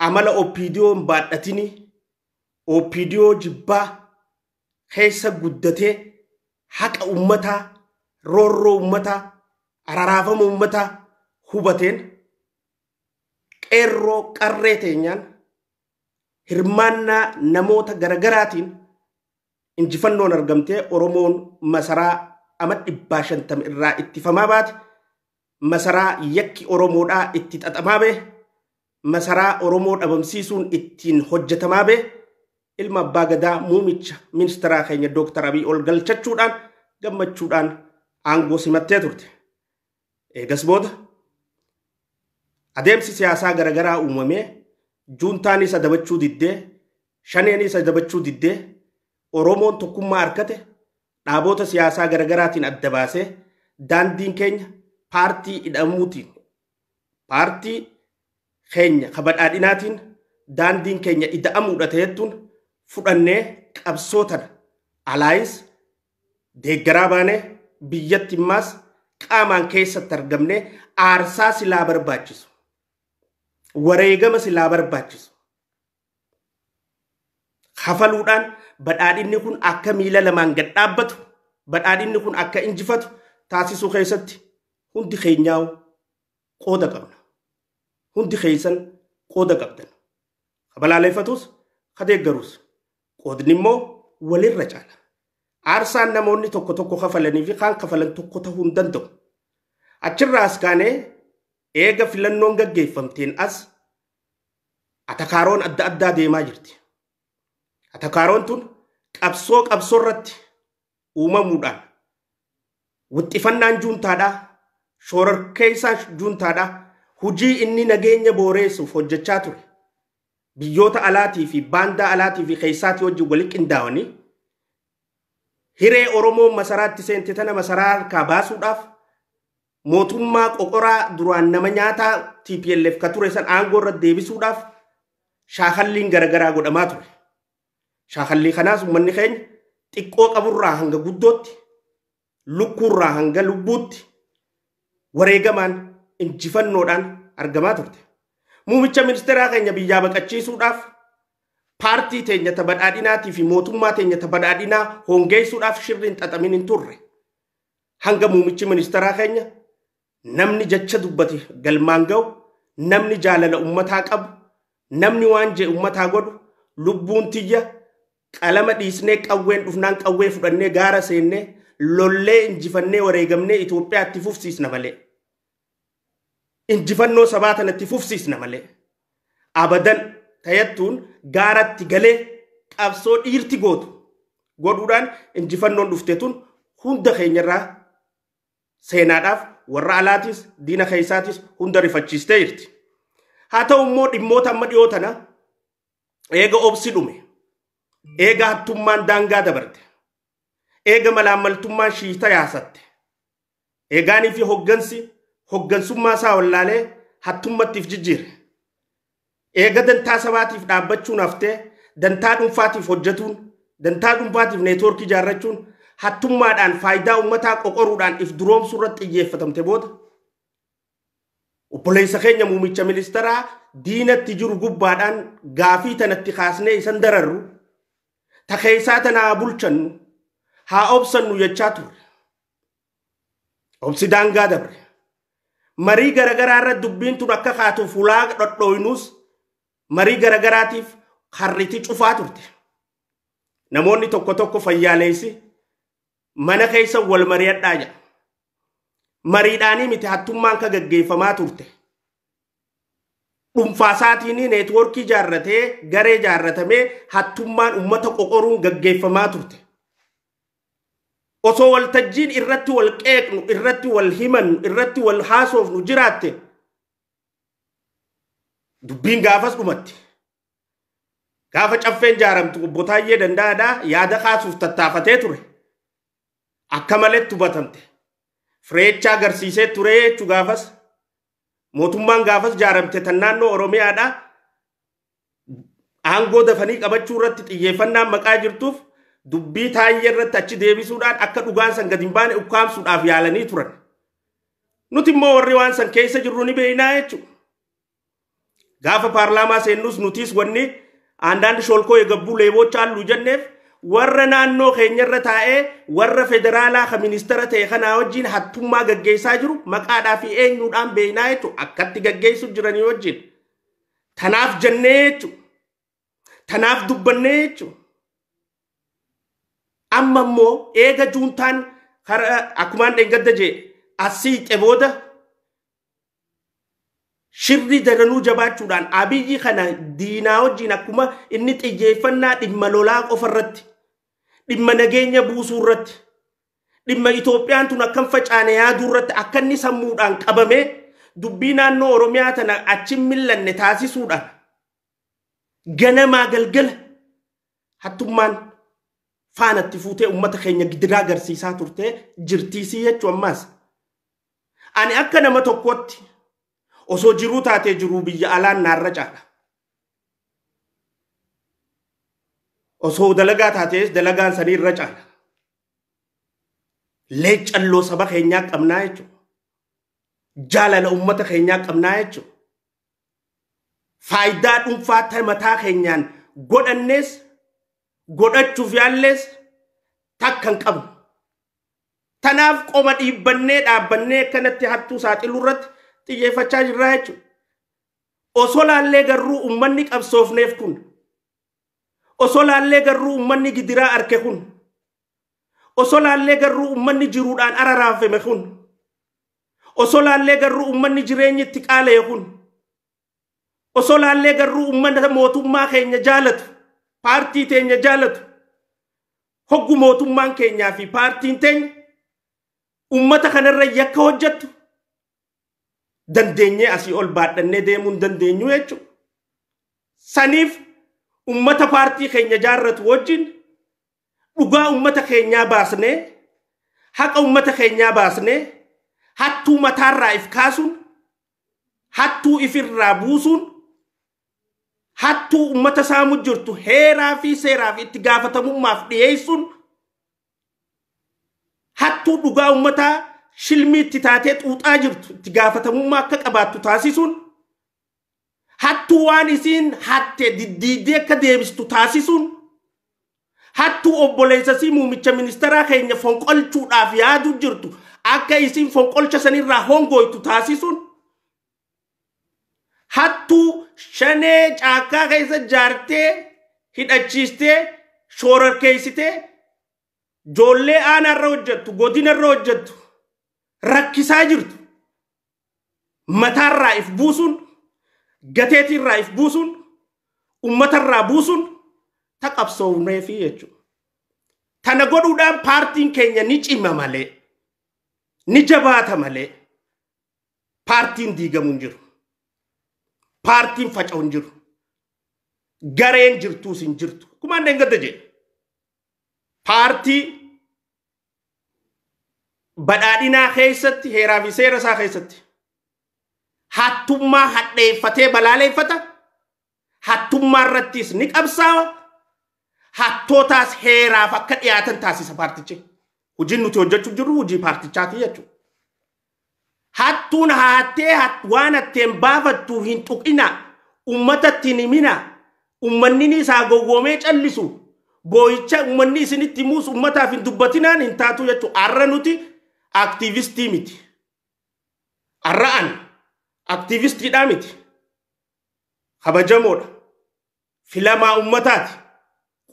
Amala OPDO hin baadhatinii, OPDO jibbaa keessa guddatee haqa ummataa, roorroo ummataa, araraafama ummataa hubateen qeerroo qarree teenyaan hirmaannaa namoota garagaraatiin injifannoon argamtee Oromoon masaraa ama 150 irraa ittifamaa baate, masaraa yakki Oromoodhaa itti xaxamaa ba'e, masaraa Oromoo dhabamsiisuun ittiin hojjetamaa ba'e, ilma abbaa gadaa muumicha ministeeraa keenya Dooktar Abiy ol galchachuudhaan gammachuudhaan aangoo simattee turte. Eegas booda adeemsi siyaasaa garagaraa uumamee juuntaanis adabachuu diddee, shaneenis adabachuu diddee, Oromoon tokkummaa harkate dhaaboota siyaasaa garagaraatiin adda baasee daandiin keenya paartii hidhamuutiin, paartii keenya kabadhaadhinaatiin daandiin keenya ida'amuudha ta'ettuun fudhannee qabsoo tana alaayis deeggaraa baanee biyyatti immaas qaamaan keessatti argamnee aarsaa silaa barbaachisu, wareegama silaa barbaachisu kafaluudhaan badhaadhinni kun akka miila lamaan gad dhaabbatu, badhaadhinni kun akka injifatu taasisuu keessatti hundi keenyaa qooda qabna. Hundi keessan qooda qabdan. Ka balaaleffatus, ka deeggarus. Qoodni immoo walirra caala. Aarsaan namoonni tokko tokko kafalanii fi kaan kafalan tokko ta'uu hin danda'u. Achirraa as kaanee eega filannoon gaggeeffamteen as atakaaroon adda addaa deemaa jirti. Atakaaroon tun qabsoo qabsoo irratti uumamuudhaan wixxifannaan juuntaadhaa, shoorarkeessaan juuntaadhaa, hujii inni nageenya booreessuuf hojjechaa ture. Biyyoota alaatii fi baandaa alaatii fi keessaatii wajjin walitti qindaa'anii hiree Oromoo masaraatti seente tana masaraa harkaa baasuudhaaf mootummaa qoqoraa duraan nama nyaataa TPLF ka ture san aangoo irra deebisuudhaaf shaakalliin garagaraa godhamaa ture. Shaakallii kanaas uummanni keenya xiqqoo qaburraa hanga guddootti, lukkuurraa hanga lubbuutti wareegamaan injifannoodhaan argamaa turte. Muumicha ministeeraa keenya biyyaa baqachiisuudhaaf paartii teenya ta badhaadhinaatii fi mootummaa teenya ta badhaadhinaa hongeessuudhaaf shirri hin xaxamin hin turre. Hanga muumichi ministeeraa keenya namni jecha dubbate galmaan ga'u, namni jaalala ummataa qabu, namni waan jee ummataa godhu, lubbuun tiyya qalama dhiisnee qawween dhufnaan qawwee fudhannee gaara seennee lollee injifannee wareegamnee Itoophiyaatti fufsiisna malee. Injifannoo sabaa tanatti fufsiisna malee. Abadan tayattuun gaaratti galee qabsoo dhiirti gootu godhuudhaan injifannoon dhufte tun hunda keenyarraa seenaadhaaf warra alaatis diina keessaatis hunda rifachiistee jirti. Haa ta'u immoo dhimmoota amma dhiyoo tana eega obsi dhume, eega hattummaan daangaa dabarte, eega malaammaltummaan shiita yaasatte, eegaanii fi hoggansi hoggansummaa isaa wallaalee hattummattiif jijjiire. Eega dantaa sabaatiif dhaabbachuun haftee dantaa dhuunfaatiif hojjetuun, dantaa dhuunfaatiif neetwoorkii ijaarrachuun, hattummaadhaan faayidaa uummataa qoqoruudhaan if duroomsuu irratti xiyyeeffatamte booda obboleessa keenya muumicha ministeeraa diinatti jiru gubbaadhaan gaafii tanatti kaasnee isan dararru, ta keessaa tana haa bulchannu, haa obsannu jechaa turre. Obsi daangaa dabre. Marii garagaraa irra dubbiin tun akka kaatuuf hulaa dhodhooynuus marii garagaraatiif harriti cufaa turte. Namoonni tokko tokko fayyaaleessi mana keessa wal mari'adhaa jedha. Mariidhaanii miti hattummaan ka gaggeeffamaa turte. Dhuunfaasaatiin neetwoorkii ijaarratee garee ijaarratamee hattummaan uummata qoqoruun gaggeeffamaa turte. Osoo waltajjiin irratti wal qeeqnu, irratti wal himannu, irratti wal haasofnu jiraatte dubbiin gaafas dhumatti. Gaafa caffeen jaaramtu obbo Taayyee Danda'aadhaa yaada kaasuuf tattaafatee ture. Akka maletti hubatamte. Fireechaa agarsiisee ture jechuu gaafas. Mootummaan gaafas jaaramte tan naannoo Oromiyaadhaa aangoo dafanii qabachuu irratti xiyyeeffannaan maqaa jirtuuf dubbii Taayyee irratti achi deebisuudhaan akka dhugaan san gadi hin baane ukkaamsuudhaaf yaalanii turan. Nuti immoo warri waan san keessa jirru ni beeknaa jechuudha. Gaafa paarlaamaa seennus nutis wanni አንዳንድ ሾልኮ የገቡ ሌቦች አሉ jenneef warra naannoo keenyarra taa'ee warra federaalaa ka ministeera ta'e kanaa wajjin hattummaa gaggeessaa jiru maqaadhaa fi eenyuudhaan beeknaa jechuudha. Akkatti gaggeessu jiranii wajjin. Tanaaf jennee jechuudha. Tanaaf dubbannee jechuudha. Amma immoo eega juuntaan akkumaan dheengadda jee asii booda shirri daranuu jabaachuudhaan Abiyyi kana diinaa wajjin akkuma inni xiyyeeffannaa dhimma lolaa qofa irratti, dhimma nageenya buusuu irratti, dhimma Itoophiyaan tun akkam facaane yaaduu irratti akka inni sammuudhaan qabamee dubbii naannoo Oromiyaa tana achi millanne taasisuudhaan ganamaa galgala hattummaan faanatti fuutee uummata keenya gidiraa agarsiisaa turtee jirtiisii jechuu ammaas. Ani akka nama tokkootti osoo jiruu taatee jiruu biyya alaan naarra caala. Osoo dalagaa taatees dalagaan sanii irra caala. Leeccalloo saba keenyaa qabnaa jechuudha. Jaalala uummata keenyaa qabnaa jechuudha. Faayidaa dhuunfaa mataa keenyaan godhannees godhachuuf yaallees takka hin qabnu. Tanaaf qoma dhiibbannee dhaabbannee akkanatti hattuu saaxiluu irratti xiyyeeffachaa jirraa jechuudha. Osoo laallee garuu uummanni qabsoofneef kun, osoo laallee garuu uummanni gidiraa arke kun, osoo laallee garuu uummanni jiruudhaan araraafame kun, osoo laallee garuu uummanni jireenyi itti qaala'e kun, osoo laallee garuu uummata mootummaa keenya jaalatu, paartii teenya jaalatu, hoggu mootummaan keenyaa fi paartiin teenya uummata kanarra yakka hojjettu dandeenyee asii ol baadhannee deemuu hin dandeenyu jechuudha. Saniif uummata paartii keenya jaarratu wajjin dhugaa uummata keenyaa baasnee, haqa uummata keenyaa baasnee, hattuu mataarraa if kaasuun, hattuu ifirraa buusuun, hattuu uummata saamu jirtu heeraa fi seeraaf itti gaafatamummaaf dhiyeessuun, hattuu dhugaa uummataa shilmii itti taatee xuuxaa jirtu itti gaafatamummaa akka qabaattu taasisuun, hattuu waan isiin hatte diddiidee akka deebistu taasisuun, hattuu obboleessasii muumicha ministeeraa keenya fonqolchuudhaaf yaadu jirtu akka isiin fonqolcha sanirraa hongoytu taasisuun, hattuu shanee caakkaa keessa jaartee hidhachiistee shoorarkeessitee joollee aanaarra hojjettu godinarra hojjettu rakkisaa jirtu mataarraa if buusuun, gateetiirraa if buusuun, uummatarraa buusuun ta qabsoofneefi jechuudha. Tana godhuudhaan paartiin keenya ni cima malee, ni jabaata malee paartiin diigamu hin jiru. Paartiin faca'u hin jiru. Gareen jirtuus hin jirtu. Kumaan dheengadda jedhe. Paartii badhaadhinaa keessatti heeraa fi seera isaa keessatti hattummaa hadheeffatee balaaleeffata. Hattummaa irrattis ni qabsaawa. Hattootaas heeraaf akka dhiyaatan taasisa paartichi. Hojiin nuti hojjechuu jirru hojii paartichaati jechuudha. Hattuun hattee waan hatteen baafattu hin tuqina, uummatatti hin himina, uummanni isaa gowwoomee callisu, boo'icha uummanni isinitti himuus uummataaf hin dubbatinaan hin taatu jechuudha. Har'a nuti aktiivistii miti. Har'a an aktiivistiidhaa miti. Kabajamoodha. Filamaa uummataati.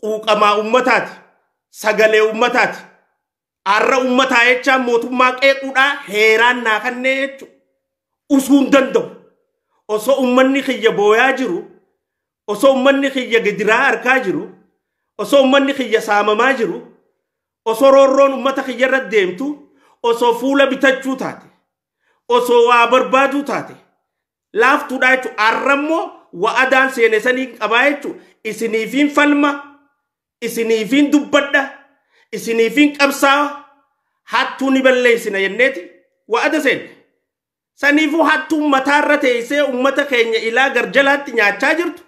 Quuqamaa uummataati. Sagalee uummataati. Har'a uummataa jechaan mootummaa qeequudhaa heeraan naa kannee jechuudha. Usuu hin danda'u. Osoo uummanni kiyya booyaa jiru, osoo uummanni kiyya gidiraa harkaa jiru, osoo uummanni kiyya saamamaa jiru, osoo roorroon uummata kiyya irra deemtu, osoo fuula bitachuu taate, osoo waa barbaaduu taate, laaftuudha jechuudha. Har'a immoo wa'adaan seene sanii qabaa jechuudha. Isiniifiin falma, isiniifiin dubbadha, isiniifiin qabsaawa, hattuu ni balleessina jenneeti wa'ada seenne. Saniifuu hattuun mataarra teessee uummata keenya ilaa garjalaatti nyaachaa jirtu,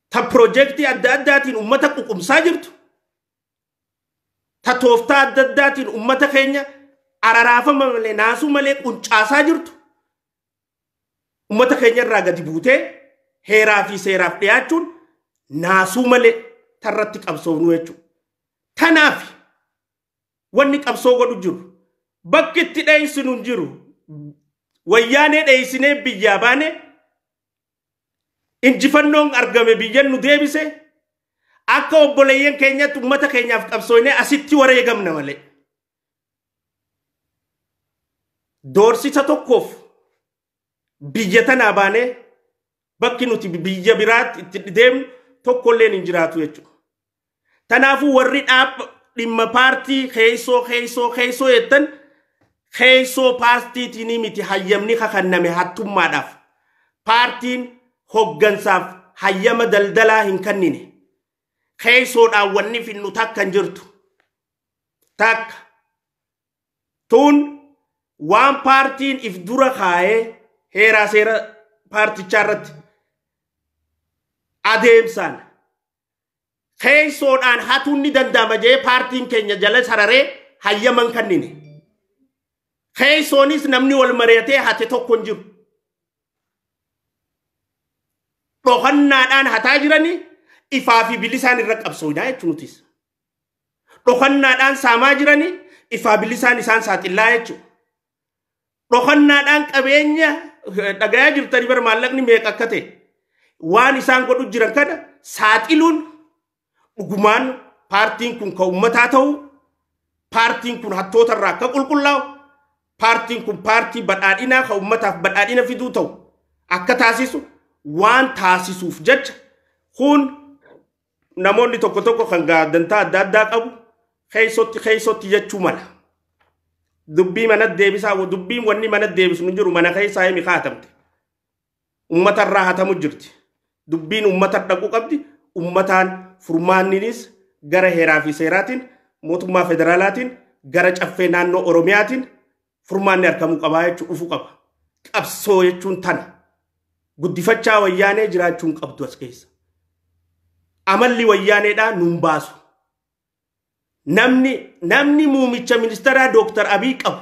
ta piroojeektii adda addaatiin uummata ququmsaa jirtu, ta tooftaa adda addaatiin uummata keenya araraafama malee naasuu malee quncaasaa jirtu. Uummata keenya irraa gadi buutee heeraa fi seeraaf dhiyaachuun naasuu malee tarratti qabsoofnu jechuudha. Kanaaf wanni qabsoo godhu jiru bakki itti dheessinu hin jiru. Wayyaanee dheessinee biyyaa baane injifannoon argame biyyan nu deebise akka obboleeyyan keenyatti uummata keenyaaf qabsoofnee asitti wareegamna malee. Doorsisa tokkoof biyya tanaa baanee bakki nuti biyya biraatti itti deemnu tokkolleen hin jiraatu jechuudha. Kanaafuu warri dhimma paartii keessoo keessoo keessoo jettan keessoo paartiitiin miti hayyamni kakanname hattummaadhaaf. Paartiin hoggansaaf hayyama daldalaa hin kennine. Keessoodhaan wanni finnu takka hin jirtu. Takka. Tun waan paartiin if dura kaayee heeraa seera paartichaa irratti adeemsaan keessoodhaan hatuun ni danda'ama jee paartiin keenya jala sararee hayyama hin kennine. Keessoonis namni wal mari'atee hate tokko hin jiru. Dhokannaadhaan hataa jiranii ifaa fi bilisaan irra qabsoofnaa jechuun nutis. Dhokannaadhaan saamaa jiranii ifaa bilisaan isaan saaxillaa jechuudha. Dhokannaadhaan qabeenya dhagayaa jirtanii bara maallaqni meeqa akka ta'e waan isaan godhu jiran kana saaxiluun dhugumaan paartiin kun kan uummataa ta'u, paartiin kun hattoota irraa akka qulqullaa'u, paartiin kun paartii badhaadhinaa kan uummataaf badhaadhina fiduu ta'u akka taasisu waan taasisuuf jecha kun namoonni tokko tokko kan dantaa adda addaa qabu keessotti keessotti jechuu mala. Dubbii mana deebisaa dubbiin wanni mana deebisu hin jiru mana keessaa himi kaatamte. Uummata irraa hatamu jirti. Dubbiin uummata dhaquu qabdi. Uummataan furmaanninis gara heeraa fi seeraatiin mootummaa federaalaatiin gara caffee naannoo Oromiyaatiin furmaanni argamuu qabaa jechuun dhufuu qaba. Qabsoo jechuun tana. Guddifachaa wayyaanee jiraachuun qabdu as keessa. Amalli wayyaaneedhaa nuun baasu. Namni muumicha ministeeraa Dooktar Abiy qabu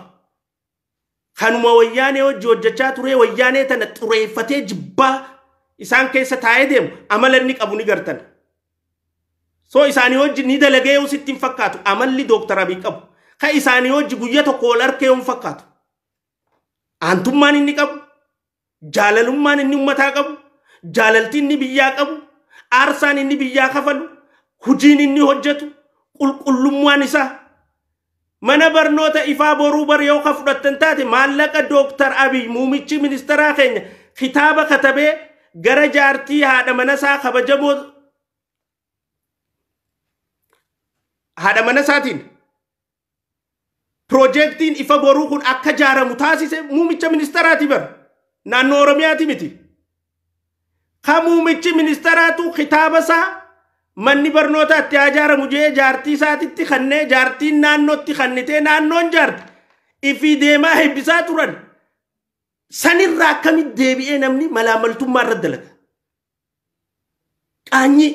kanuma wayyaanee hojii hojjechaa ture wayyaanee tana xureeffatee jibbaa isaan keessa taa'ee deemu amala inni qabu ni gartan. So isaanii hojii ni dalagee yoo sitti hin fakkaatu amalli Dooktar Abiy qabu. Ka isaanii hojii guyya tokko wal arkee yoo hin fakkaatu. Aantummaan inni qabu, jaalalummaan inni uummataa qabu, jaalaltiin inni biyyaa qabu, aarsaan inni biyyaa kafalu, hojiin inni hojjetu, qulqullummaan isaa. Mana barnoota ifaa boruu bar yoo ka fudhattan taate maallaqa Dooktar Abiy muumichi ministeeraa keenya kitaaba katabee gara jaartii haadha manasaa kabajamoo haadha manasaatiin piroojeektiin ifa boruu kun akka jaaramu taasise muumicha ministeeraati bar naannoo Oromiyaati miti. Ka muumichi ministeeraatu kitaaba isaa manni barnoota itti haa ijaaramu jee jaartii isaatitti kannee jaartiin naannootti kannitee naannoon jaarti ifii deemaa eebbisaa turan. Sanirraa akkamitti deebi'ee namni malaamaltummaa irra dalaga. Qaanyii.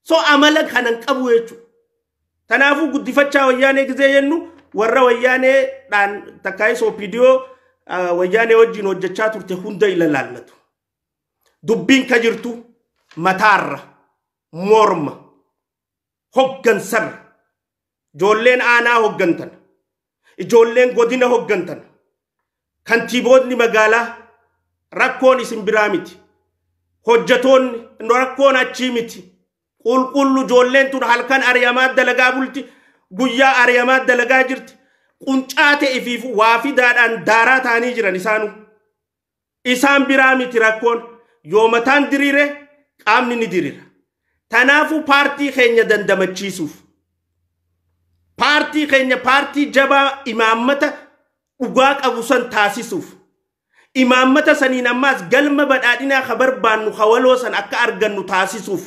So amala kanan qabu jechuudha. Kanaafuu guddifachaa wayyaanee gizee jennu warra wayyaaneedhaan takkaayis OPDO wayyaanee wajjin hojjechaa turte hunda ilaallatu. Dubbiin ka jirtu mataarra, morma, hoggansarra. Ijoolleen aanaa hoggantan, ijoolleen godina hoggantan, kantiiboonni magaalaa rakkoon isin biraa miti. Hojjetoonni rakkoon achii miti. Qulqullu ijoolleen tun halkan ari'amaa dalagaa bulti, guyyaa ari'amaa dalagaa jirti. Quncaa ta'e fi waa fidaadhaan daaraa ta'anii jiran isaanu. Isaan biraa miti rakkoon. Yoo mataan diriire qaamni ni diriira. Kanaafuu paartii keenya dandamachiisuuf. Paartii keenya paartii jabaa imaammata dhugaa qabu san taasisuuf. Imaammata saniin ammaas galma badhaadhinaa ka barbaannu hawaloo san akka argannu taasisuuf.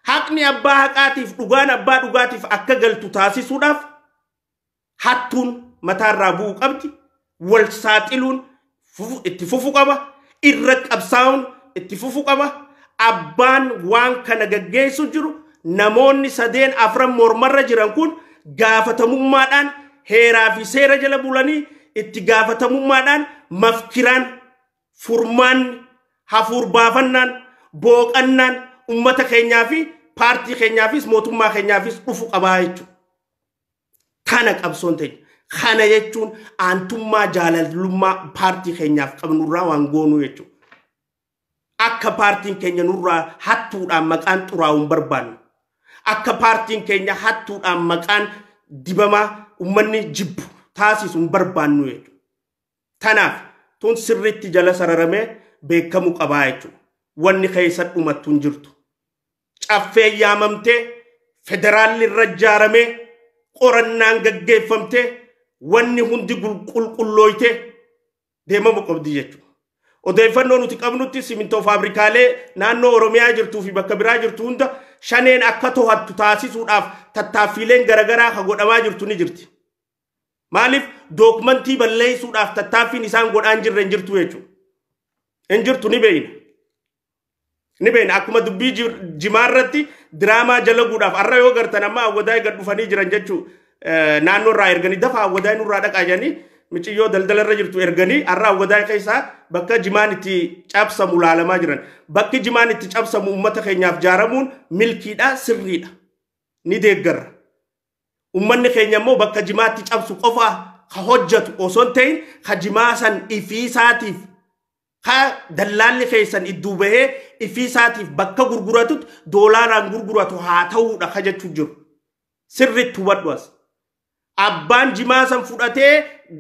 Haqni abbaa haqaatiif dhugaan abbaa dhugaatiif akka galtu taasisuudhaaf hattuun mataarraa bu'uu qabdi. Wal saaxiluun itti fufu qaba. Irra qabsaa'uun itti fufu qaba. Abbaan waan kana gaggeessu jiru namoonni sadeen afran mormarra jiran kun gaafatamummaadhaan heeraa fi seera jala bulanii itti gaafatamummaadhaan mafkiraan Furmaanni hafuur baafannaan booqannaan uummata keenyaa fi paartii keenyaafis mootummaa keenyaafis dhufu qabaa jechuudha. Kana qabsoon teenya. Kana jechuun aantummaa jaalalummaa paartii keenyaaf qabnurraa waan goonuu jechuudha. Akka paartiin keenya nurraa hattuudhaan maqaan xuraa'u hin barbaannu. Akka paartiin keenya hattuudhaan maqaan dibamaa uummanni jibbu taasisu hin barbaannu jechuudha. Tanaaf tun sirriitti jala sararamee beekamuu qabaa jechuudha. Wanni keessa dhumattu hin jirtu. Caffee yaamamtee federaalli irra ijaaramee qorannaan gaggeeffamtee wanni hundi qulqullooytee deemamu qabdi jechuudha. Odeeffannoo nuti qabnutti simintoo faabrikaalee naannoo Oromiyaa jirtuu fi bakka biraa jirtu hunda shaneen akka to'attu taasisuudhaaf tattaaffiileen garaagaraa ka godhamaa jirtu ni jirti. Maaliif dookumentii balleessuudhaaf tattaaffiin isaan godhaan jirre hin jirtu jechuudha. Hin jirtu ni beeyna. Ni beeyna akkuma dubbii jimaarratti diraamaa jalaguudhaaf har'a yoo gartan amma awwadaa gad dhufanii jiran jechuudha. Naannoo irraa erganii dafa awwadaa nurraa dhaqaa jedhanii miciyyoo daldala irra jirtu erganii har'a awwadaa keessaa bakka jimaan itti cabsamu laalamaa jiran. Bakki jimaan itti cabsamu uummata keenyaaf jaaramuun milkiidha sirriidha. Ni deeggarra. Uummanni keenya immoo bakka jimaatti cabsu qofa ka hojjetu osoo hin ta'in ka jimaa san ifiisaatiif ka dallaalli keessan idduu bahee ifiisaatiif bakka gurguratutti doolaaraan gurguratu haa ta'uudha ka jechuu jiru. Sirriitti hubadhu as. Abbaan jimaa san fudhatee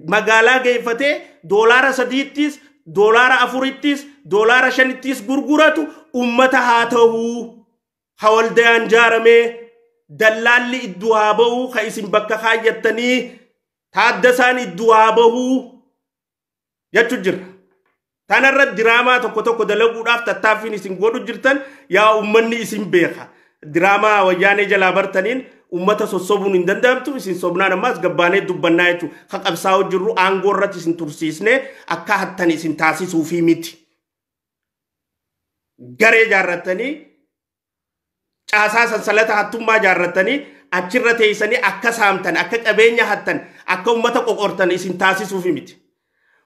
magaalaa geeffatee $3ttis $4ttis $5ttis gurguratu uummata haa ta'uu. Ha waldayaan jaaramee dallaalli iddoo haa bahuu ka isin bakka kaayyattanii taaddasaan iddoo haa bahuu jechuu jira. Tanarra diraamaa tokko tokko dalaguudhaaf tattaaffiin isin godhu jirtan yaa uummanni isin beeka. Diraamaa wayyaanee jalaa bartaniin uummata sossobuun hin danda'amtu isin sobnaan ammaas gabbaanee dubbannaa jechuudha. Ka qabsaa'oo jirru aangoo irratti isin tursiisnee akka hattan isin taasisuufii miti. Garee jaarrattanii caasaa sansalata hattummaa jaarrattanii achirra teessanii akka saamtan akka qabeenya hattan akka uummata qoqortan isin taasisuufii miti.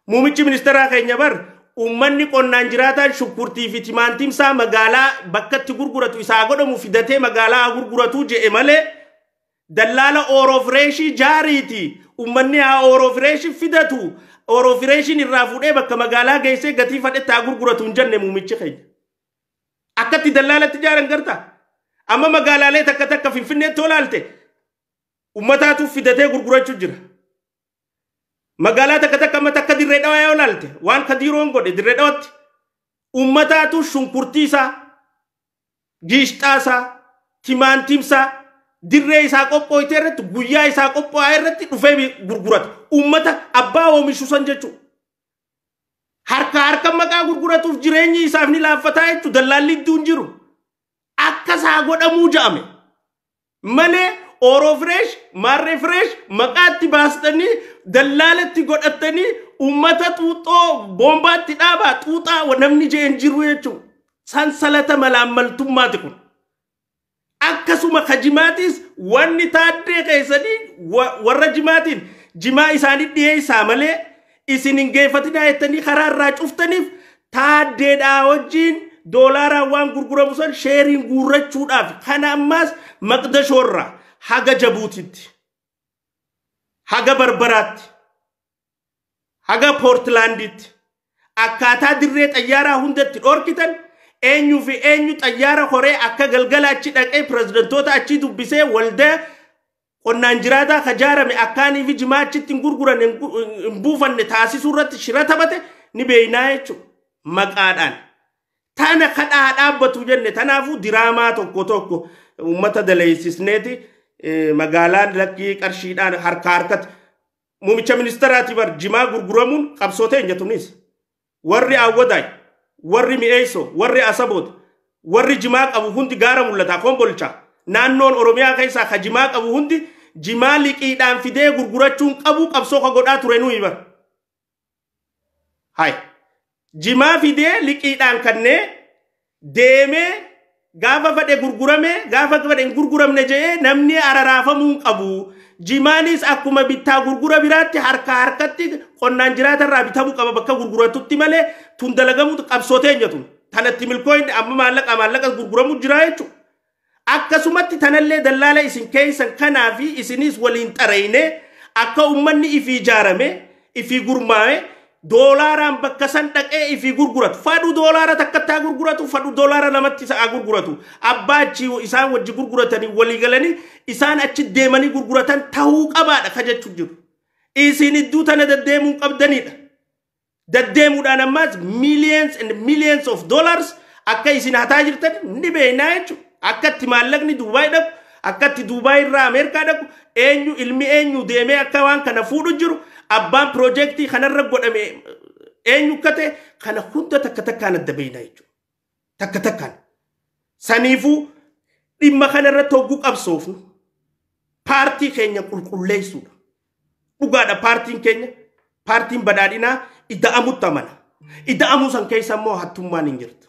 Muummichi ministeeraa keenya bar uummanni qonnaan jiraataan shunkurtii fi timaantimsaa magaalaa bakka itti gurguratu isaa godhamu fidatee magaalaa gurguratu je'e malee dallaala ooroofireeshii jaariiti. Uummanni haa ooroofireeshii fidatu. Ooroofireeshiin irraa fuudhee bakka magaalaa geessee gatii fadhetti haa gurguratu hin jenne muummichi keenya. Akkatti dallaalatti jaaran gartaa? Amma magaalaalee takka takka Finfinneetti olaalte uummataatu fidatee gurgurachuu jira. Magaalaa takka takka amma takka dirree dhawaa yoo ilaalte waan kadiiroon godhe dirree dhawaatti uummataatu shunkurtii isaa, giishxaa isaa, timaantimsaa dirree isaa qophooytee irratti guyyaa isaa qophaa'ee irratti dhufee gurgurata. Uummata abbaa oomishu san jechuudha. Harka harka maqaa gurguratuuf jireenyi isaaf ni laaffataa jechuudha. Dallaalli iddoo hin jiru. Akka isaa godhamuu ja'ame malee ooroo fireesh maarree fireesh maqaatti baastanii dallaalatti godhatanii uummata xuuxoo boombaatti dhaabaa xuuxaa namni jeen jiru jechuudha. Sansalata malaammaltummaati kun. Akkasuma ka jimaatis wanni taaddee keessanii warra jimaatiin jimaa isaanii dhiyeessaa malee isin hin geeffatinaa jettanii karaa irraa cuftaniif taaddeedhaa wajjin doolaaraan waan gurguramu san sheeriin guurrachuudhaaf kana ammaas maqdashoorraa haga Jabuutitti haga Barbaraatti haga Poortilaanditti akkaataa dirree xayyaaraa hundatti dhorkitan eenyuu fi eenyu xayyaara horee akka galgala achi dhaqee pirezidantoota achii dubbisee waldaa qonnaan jiraataa ka jaarame akkaanii fi jimaa achitti hin gurguran hin buufanne taasisuu irratti shira taphate ni beeynaa jechuudha maqaadhaan. Tana kadhaa dhaabbatu jenne tanaafuu diraamaa tokko tokko uummata daleessisneeti magaalaan lakkii qarshiidhaan harka harkatti muumicha ministeeraati bar jimaa gurguramuun qabsoo teenya tunis warri awwadaay warri mi'eessoo warri asaboot warri jimaa qabu hundi gaara mul'ata kombolcha naannoon Oromiyaa keessaa ka jimaa qabu hundi jimaa liqiidhaan fidee gurgurachuun qabu qabsoo ka godhaa ture nuyi bar. Hai. Jimaa fidee liqiidhaan kannee deemee gaafa fedhe gurgurame gaafa fedhe hin gurguramne jedhee namni araraafamuu hin qabu. Jimaanis akkuma bittaa gurgura biraatti harka harkatti qonnaan jiraatarraa bitamuu qaba bakka gurguratutti malee tun dalagamu qabsoo teenya tun. Tanatti milkooyne amma maallaqa gurguramu jira jechuudha. Akkasumatti tanallee dallaala isin keessan kanaa fi isinis waliin xareyne akka uummanni ifii ijaarame ifii gurmaa'e doolaaraan bakka san dhaqee ifii gurguratu. Fadhu doolaara takkatti haa gurguratu, fadhu doolaara lamatti haa gurguratu. Abbaa achi isaan wajji gurguratanii walii galanii isaan achi deemanii gurguratan tahuu qabaadha ka jechuun jiru. Isin idduu tana deddeemuu qabdanidha. Deddeemuudhaan ammaas millions and millions of dollars akka isin hataa jirtan ni beeknaa jechuudha. Akka itti maallaqni Duubaay dhaqu, akka itti Duubaay irraa Ameerikaa dhaqu, eenyu ilmi eenyu deemee akka waan kana fuudhu jiru, abbaan piroojeektii kanarra godhame eenyu akka ta'e kana hunda takka takkaan adda beeknaa jechuudha. Takka takkaan. Saniifuu dhimma kanarratti hogguu qabsoofnu paartii keenya qulqulleessuudha. Dhugaadha paartiin keenya, paartiin badhaadhinaa ida'amutti amana. Ida'amuu san keessa immoo hattummaan hin jirtu.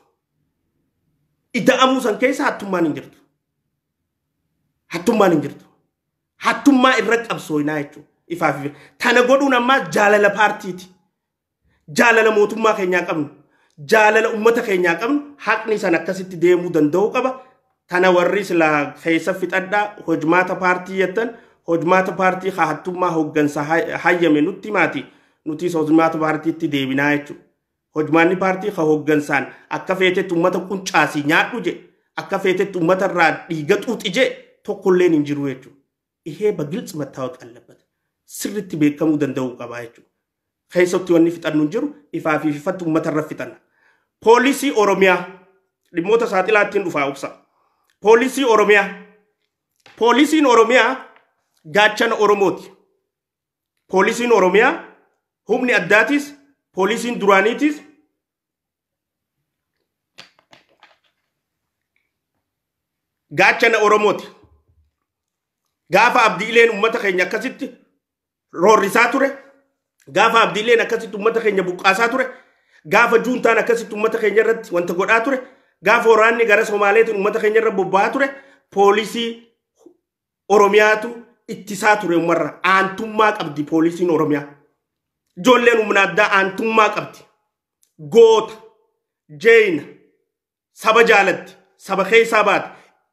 Ida'amuu san keessa hattummaan hin jirtu. Hattummaan hin jirtu. Hattummaa irra qabsooynaa jechuudha. Ifaaf ifa. Tana godhuun ammaa jaalala paartiiti. Jaalala mootummaa keenyaa qabnu. Jaalala uummata keenyaa qabnu. Haqni san akkasitti deemuu danda'uu qaba. Tana warri silaa keessa fixadhaa hojmaata paartii jettan hojmaata paartii hattummaa hooggansa hayyame nutti himaati. Nutis hojmaata paartiitti deebinaa jechuudha. Hojmaanni paartii ka hooggansaan akka feetetti uummata quncaasii nyaadhu je akka feetetti uummata irraa dhiiga xuuxi je tokkolleen hin jiru jechuudha. Ihee bagilts መታወቅ አለበት. Sirriitti beekamuu danda'uu qaba jechuudha. Keessatti wanni fixannu hin jiru ifaa fi ifatti uummata irra fixanna. Poolisii Oromiyaa dhimmoota saaxilaattiin dhufaa obsa. Poolisii Oromiyaa. Poolisiin Oromiyaa gaachana Oromooti. Poolisiin Oromiyaa humni addaatis poolisiin duraaniitis gaachana Oromooti. Gaafa Abdiileen uummata keenya akkasitti roorrisaa ture, gaafa Abdiileen akkasitti uummata keenya buqqaasaa ture, gaafa juuntaan akkasitti uummata keenya irratti wanta godhaa ture, gaafa waraanni gara Somaaleetiin uummata keenya irra bobba'aa ture, poolisii Oromiyaatu ittisaa ture uummarra. Aantummaa qabdi poolisiin Oromiyaa. Ijoolleen humna addaa aantummaa qabdi. Goota, jeeyina, saba jaalatti, saba keessaa baate,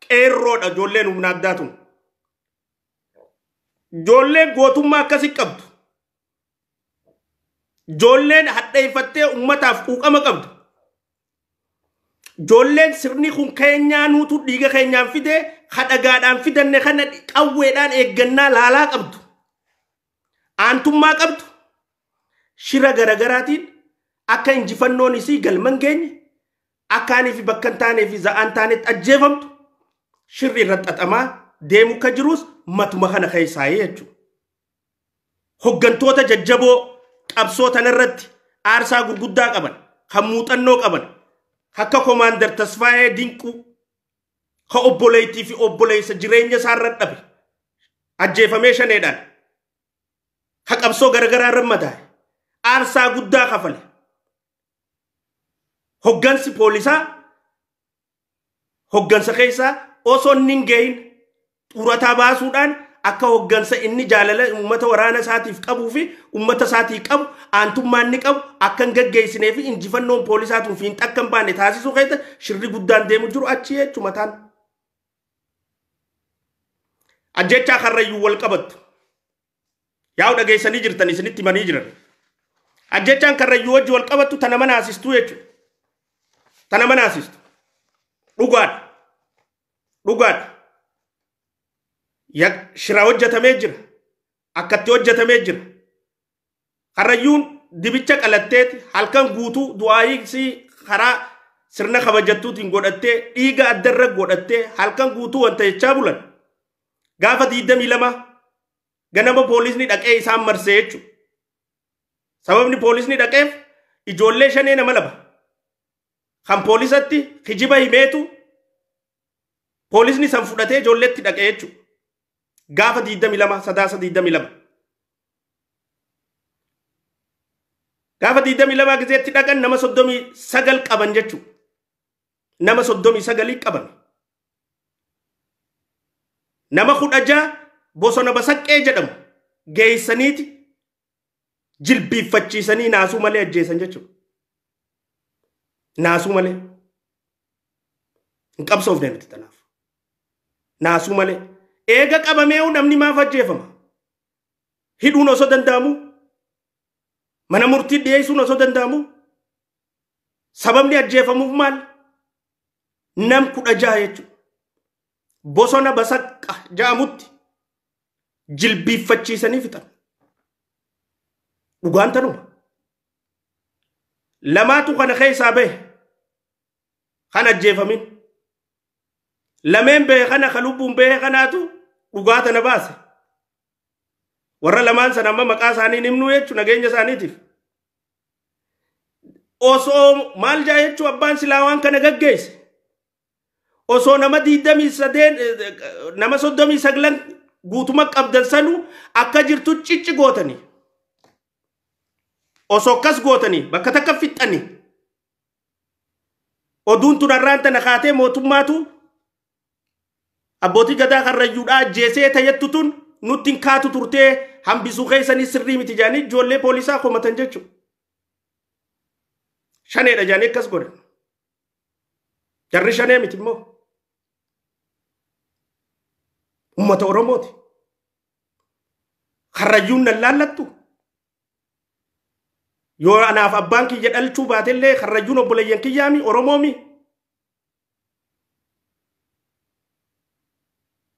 qeerroodha ijoolleen humna addaa tun. Ijoolleen gootummaa akkasii qabdu. Ijoolleen hadheeffattee uummataaf quuqama qabdu. Ijoolleen sirni kun keenyaa nuutu dhiiga keenyaan fidee kadhagaadhaan fidanne kana qawweedhaan eeggannaa laalaa qabdu. Aantummaa qabdu. Shira garagaraatiin akka injifannoon isii galman geenye akkaanii fi bakka hin taanee fi za'aan taanetti ajjeefamtu shirri irra xaxamaa deemu akka jirus matuma kana keessaa jechuudha. Hoggantoota jajjaboo qabsoo tanarratti aarsaa gurguddaa qaban, kan muuxannoo qaban, akka Komaandar Tasfaayee Dinquu, ka obboleettii fi obboleessa jireenya isaarra dhabe, ajjeefamee shaneedhaan, ka qabsoo garagaraa irra madaa'e, aarsaa guddaa kafale. Hoggansi poolisaa hoggansa keessaa osoo inni hin gahin xurataa baasuudhaan akka hoggansa inni jaalala uummata waraana isaatiif qabuu fi uummata isaatii qabu aantummaa inni qabu akka hin gaggeessinee fi injifannoon poolisaa tun fiinxa akka hin baane taasisuu keessa shirri guddaan deemu jiru achi jechuudha mataan. Ajjechaa Karrayyuu wal qabattu. Yaa'u dhageessanii jirtan isinitti himanii jiran. Ajjechaan Karrayyuu wajji wal qabattu tana manaasistuu jechuudha. Tana manaasistu. Dhugaadha. Dhugaadha. Shira hojjetamee jira. Akkatti hojjetamee jira. Karrayyuun dibicha qalatteeti halkan guutuu du'aayii karaa sirna kabajattuutiin godhattee dhiiga addarra godhattee halkan guutuu wanta jechaa bulan. Gaafa 22 ganama poolisni dhaqee isaan marsee jechuudha. Sababni poolisni dhaqeef ijoollee shanee nama laba. Kan poolisatti kijiba himeetu poolisni san fudhatee ijoolleetti dhaqee jechuudha. Gaafa 22 sadaasa 22. Gaafa 22 gizeetti dhaqan nama 39 qaban jechuudha. Nama 39 qaban. Nama 16 bosona Basaqqee jedhamu geessaniiti jilbiiffachiisanii naasuu malee ajjeesan jechuudha. Naasuu malee. Hin qabsoofne nuti tanaaf. Naasuu malee. Eega qabamee namni maaf ajjeefama? Hidhuun osoo danda'amu? Mana murtii dhiyeessuun osoo danda'amu? Sababni ajjeefamuuf maal? Nam 16 jechuudha. Bosona Basaqqa jedhamutti jilbiiffachiisanii fixan. Dhugaan tanuma. Lamaatu kana keessaa bahe kan ajjeefamin. Lameen bahe kana ka lubbuun bahe kanaatu dhugaa tana baase. Warra lamaan sana amma maqaa isaanii himnu jechuun nageenya isaaniitiif. Osoo maal jaa jechuun abbaan silaa waan kana gaggeesse. Osoo nama 23 nama 39 guutuma qabdan sanuu akka jirtu cicci gootanii. Osoo akkas gootanii bakka takka fixxanii. Oduun tun har'aan tana kaatee mootummaatu abbootii gadaa karrayyuudhaa ajjeesee tayyattu tun nutti hin kaatu turtee hambisuu keessanii sirrii miti jedhanii ijoollee poolisaa komatan jechuudha. Shaneedha jedhanii akkas godhan. Jarri shanee miti immoo. Uummata Oromooti. Karrayyuun nan laallattu. Yoo anaaf abbaan kiyya dhalchuu baatellee karrayyuun obboleeyyan kiyyaami Oromoomi.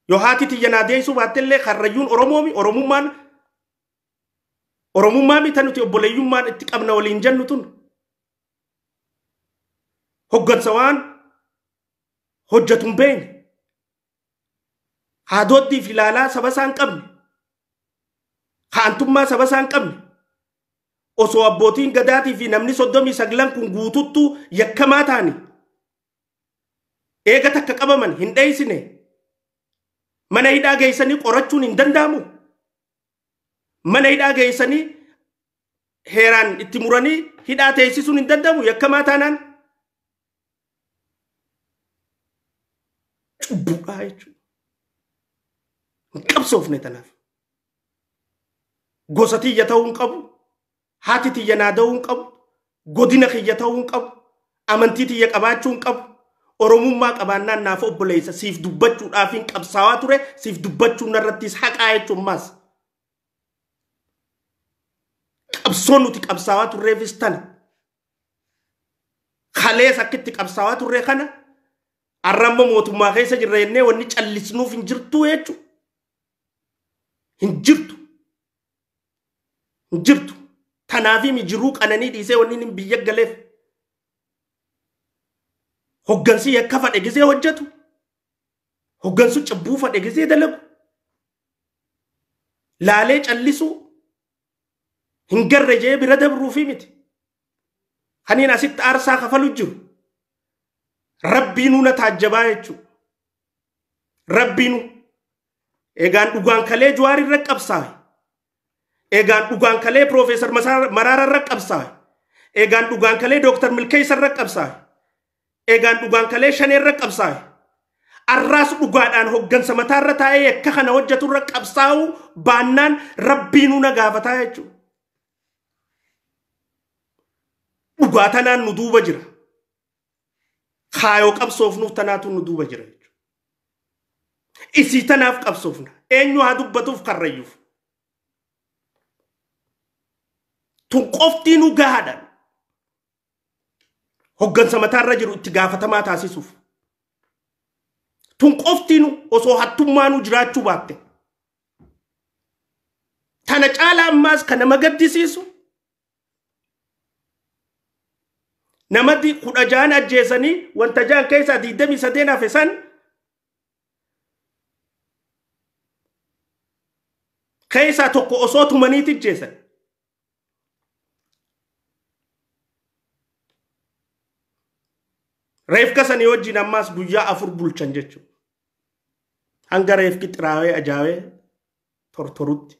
Yoo haati tiyya naa deessuu baatellee karrayyuun Oromoomi Oromummaan Oromummaa miti nuti obboleeyyummaan itti qabna waliin jennu tun. Hoggansa waan hojjetu hin beekne. Haadottiif ilaalaa saba isaa hin qabne. Haantummaa saba isaa hin qabne. Osoo abbootiin gadaatii fi namni 39 kun guututtuu yakkamaa ta'ani. Eega takka qabaman hin dheessine. Mana hidhaa geessanii qorachuun hin danda'amu. Mana hidhaa geessanii heeraan itti muranii hidhaa teessisuun hin danda'amu yakkamaa taanaan. Cubbuudhaa jechuudha. Hin qabsoofne tanaaf. Gosa tiyya ta'uu hin qabu. Haati tiyya naa da'uu hin qabu. Godina kiyya ta'uu hin qabu. Amantii tiyya qabaachuu hin qabu. Oromummaa qabaannaan naaf obboleessa siif dubbachuudhaaf hin qabsaawaa ture siif dubbachuun narrattis haqaa jechuun maas. Qabsoon nuti qabsaawaa turreefis tana. Kalees akkitti qabsaawaa turre kana arramma mootummaa keessa jirra jennee wanni callisnuuf hin jirtu jechuudha. Hin jirtu. Hin jirtu. Tanaaf jiruu qananii dhiisee wanni inni biyya galeef. Hoggansi yakka fadhe gisee hojjetu. Hoggansu cubbuu fadhe gisee dalagu. Laalee callisuu hin garre jee bira dabruufi miti. Kaniin asitti aarsaa kafalu jiru. Rabbiinuu na taajjabaa jechuudha. Rabbiinuu. Egaan dhugaan kalee Jawaar irra qabsaa'e. Egaan dhugaan kalee Piroofeesar Maraara irra qabsaa'e. Egaan dhugaan kalee Dooktar Milkeessa irra qabsaa'e. Egaan dhugaan kalee Shanee irra qabsaa'e. Arraas dhugaadhaan hoggansa mataarra taa'ee akka kana hojjetu irra qabsaa'uu baannaan rabbiinuu na gaafataa jechuudha. Dhugaa tanaan nu duuba jira. Kaayoo qabsoofnuuf tanaatu nu duuba jira jechuudha. Isii tanaaf qabsoofna. Eenyu haa dubbatuuf karrayyuuf. Tun qoftii nu gahaadhaan. Hoggansa mataarra jiru itti gaafatamaa taasisuuf. Tun qoftiin osoo hattummaanuu jiraachuu baatte. Tana caalaa ammaas kan nama gaddisiisu. Namatti 16 ajjeesanii wanta 6 keessaa 23 hafe san keessaa tokko osoo tumaniiti ajjeesan. Reefka sanii wajjin ammaas guyyaa 4 bulchan jechuudha. Hanga reefki xiraawee ajaa'ee tortorutti.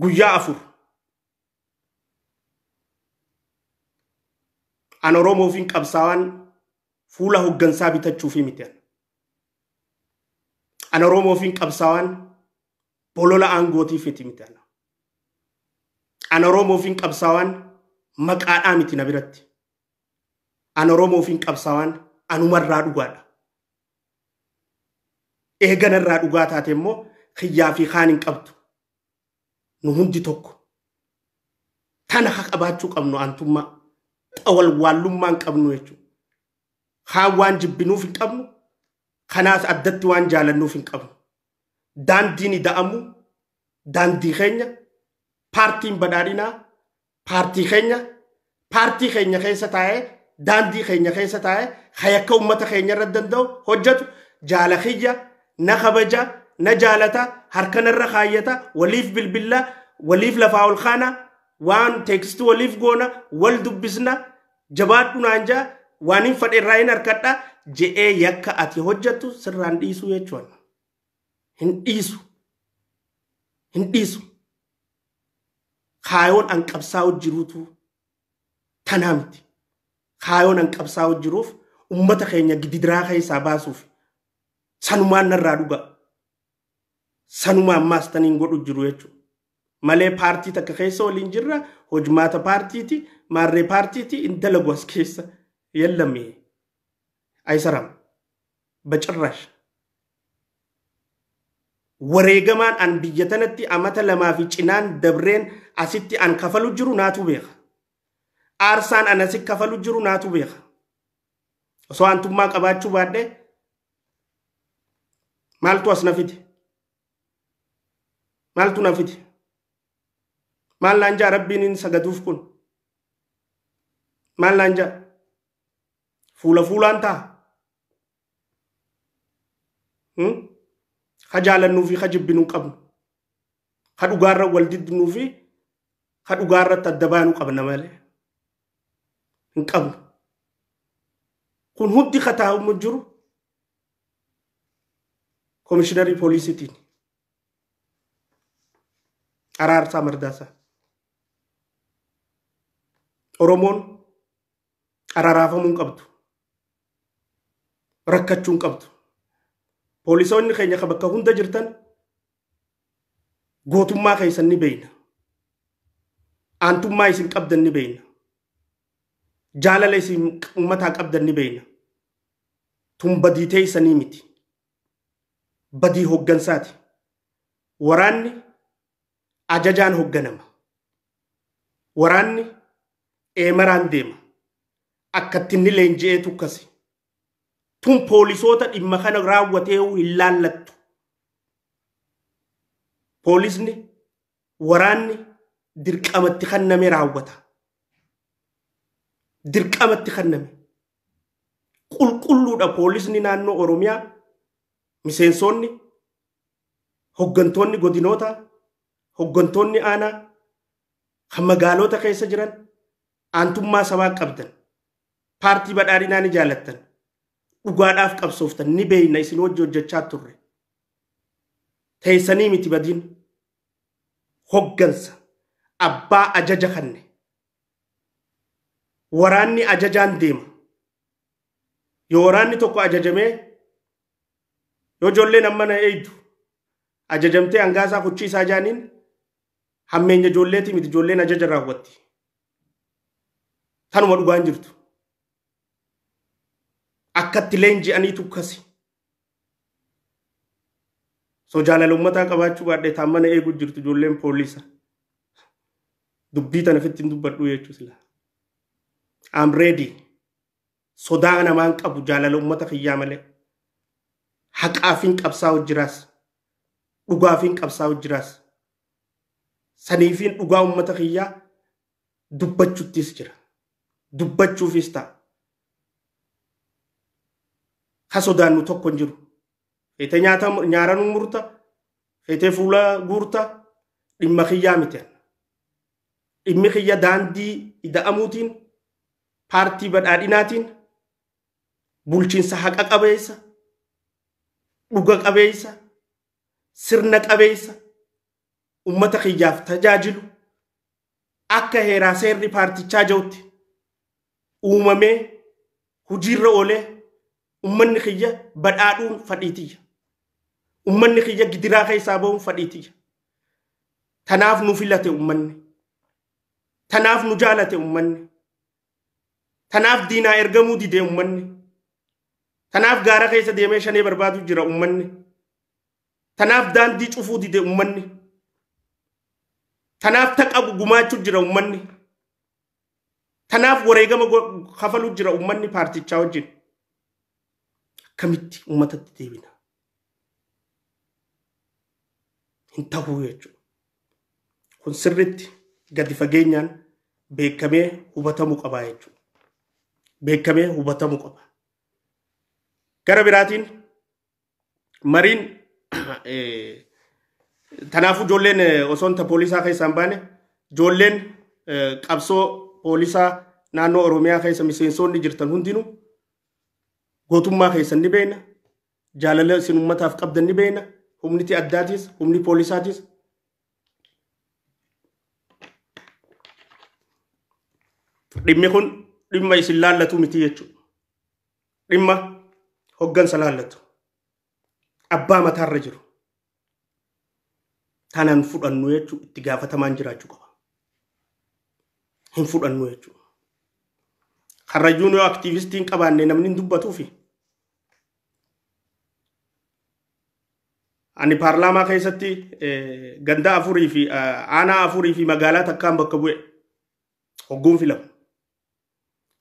Guyyaa 4. An Oromoof hin qabsaawaan fuula hoggansaa bitachuufi miti. An Oromoof hin qabsaawaan Bolola aangootiif miti ana. Ana Oromoof hin qabsaawaan maqaadhaa miti na biratti. Ana Oromoof hin qabsaawaan anumarraa dhugaadha. Eeganarraa dhugaa taate immoo kiyyaa fi kaan hin qabdu. Nu hundi tokko. Tana haa qabaachuu qabnu aantummaa. Xawalwaallummaa hin qabnu jechuudha. Kaan waan jibbinuuf hin qabnu. Kanaas addatti waan jaalannuuf hin qabnu. Daandiin ida'amu daandii keenya, paartiin badhaadhinaa paartii keenya, paartii keenya keessa taa'ee, daandii keenya keessa taa'ee hayakka uummata keenya irra danda'u hojjetu. Jaala kiyya na kabaja, na jaalata, harkanarra kaayyata, waliif bilbilla, waliif lafaa ol kaana, waan text waliif goona, wal dubbisna, jabaadhu naan jaa, waan hin fadhe irraa hin harkadha je'ee yakka ati hojjettu sirraan dhiisuu jechuudha. Hin dhiisu. Hin dhiisu. Kaayoon an qabsaa'u jiruutu tanaa miti. Kaayoon an qabsaa'u jiruuf ummata keenya gidiraa keessaa baasuuf sanumaan narraa dhuga. Sanumaan ammaas taniin godhu jiru jechuudha. Malee paartii takka keessa waliin jirra, hojmaata paartiiti, maarree paartiiti hin dalagu as keessa yallame. አይሰራም በጭራሽ። Wareegamaan an biyya tanatti amata lamaa fi cinaan dabreen asitti an kafalu jiru naatu beeka. Aarsaan an asi kafalu jiru naatu beeka. Osoo aantummaa qabaachuu baadhee maaltu as na fide? Maaltu na fide? Maal naan jaa Rabbiin hin sagaduuf kun? Maal naan jaa? Fuula fuulaan ta'a. Ka jaalannuu fi ka jibbinuu qabnu. Ka dhugaarra wal diddinuu fi ka dhugaarratti adda baanuu qabna malee. Hin qabnu. Kun hundi ka taa'amu jiru komishiinarii poolisiitiin. Araarsaa Mardaasaa. Oromoon araraafamuu hin qabdu. Rakkachuu hin qabdu. Poolisoonni keenya ka bakka hunda jirtan gootummaa keessan ni beeyna. Aantummaa isin qabdan ni beeyna. Jaalala isin uummataa qabdan ni beeyna. Tun badii teessanii miti. Badii hooggansaati. Waraanni ajajaan hoogganama. Waraanni eemaraan deema. Akkatti inni leenji'ee tukkasi. Tun poolisoota dhimma kana raawwatee hin laallattu. Poolisni, waraanni dirqamatti kenname raawwata. Dirqamatti kenname. Qulqulluudha poolisni naannoo Oromiyaa, miseensonni, hooggantoonni godinoota, hooggantoonni aanaa kan magaalota keessa jiran aantummaa sabaa qabdan, paartii badhaadhinaa ni jaalattan, dhugaadhaaf qabsooftan ni beeyna, isin wajji hojjechaa turre. Teessanii miti badiin hoggansa abbaa ajaja kanne. Waraanni ajajaan deema. Yoo waraanni tokko ajajamee, yoo ijoolleen amma na eeydu ajajamtee hangaasaa kuchiisaa jaaniin, hammeenya ijoolleetii miti, ijoolleen ajaja raawwatti. Tanuma dhugaan jirtu. Akkatti leenji'anii tukkasi. So jaalala uummataa qabaachuu baadhee taammana eeguu jirtu ijoolleen poolisa. Dubbii tana ofitti hin dubbadhu jechuu sila. I'm ready. Sodaa namaan qabu jaalala uummata kiyyaa malee. Haqaafin qabsaa'u jiraas. Dhugaafin qabsaa'u jiraas. Saniifin dhugaa uummata kiyyaa dubbachuttis jira. Dubbachuufis ta'a. Ka sodaannu tokko hin jiru. Feetee nyaata nyaara nu murta, feetee fuula guurta, dhimma kiyyaa miti. Dhimmi kiyya daandii ida'amuutiin, paartii badhaadhinaatiin, bulchiinsa haqa qabeessa, dhuga qabeessa, sirna qabeessa, ummata kiyyaaf tajaajilu akka heeraa seerri paartichaa jirutti uumamee hojiirra oolee ummanni kiyya badhaadhuun fadhiitiyya. Ummanni kiyya gidiraa keessaa bahuun fadhiitiyya. Tanaaf nu filate uummanni. Tanaaf nu jaalate uummanni. Tanaaf diinaa ergamuu dide uummanni. Tanaaf gaara keessa deemee shanee barbaadu jira uummanni. Tanaaf daandii cufuu dide uummanni. Tanaaf taqabu gumaachuu jira uummanni. Tanaaf wareegama kafaluu jira uummanni paartichaa wajjin. Akkamitti uummatatti deebina? Hin ta'uu jechuudha. Kun sirriitti gadi fageenyaan beekamee hubatamuu qaba jechuudha. Beekamee hubatamuu qaba. Gara biraatiin mariin tanaafuu ijoolleen osoo hin poolisaa keessaa hin baane ijoolleen qabsoo poolisaa naannoo Oromiyaa keessa miseensonni jirtan hundinuu gootummaa keessan ni beekna. Jaalala isin uummataaf qabdan ni beekna. Humniti addaatis humni poolisaatis dhimmi kun dhimma isin laallatu miti jechuudha. Dhimma hoggansa laallatu. Abbaa mataarra jiru. Tanaan fudhannu jechuudha itti gaafatamaan jiraachuu qaba. Hin fudhannu jechuudha. Karrayyuun yoo aktiivistiin qabaanne namni hin dubbatuufi. Ani paarlaamaa keessatti ganda afurii fi aanaa afurii fi magaalaa takkaan bakka bu'e hogguun filamu.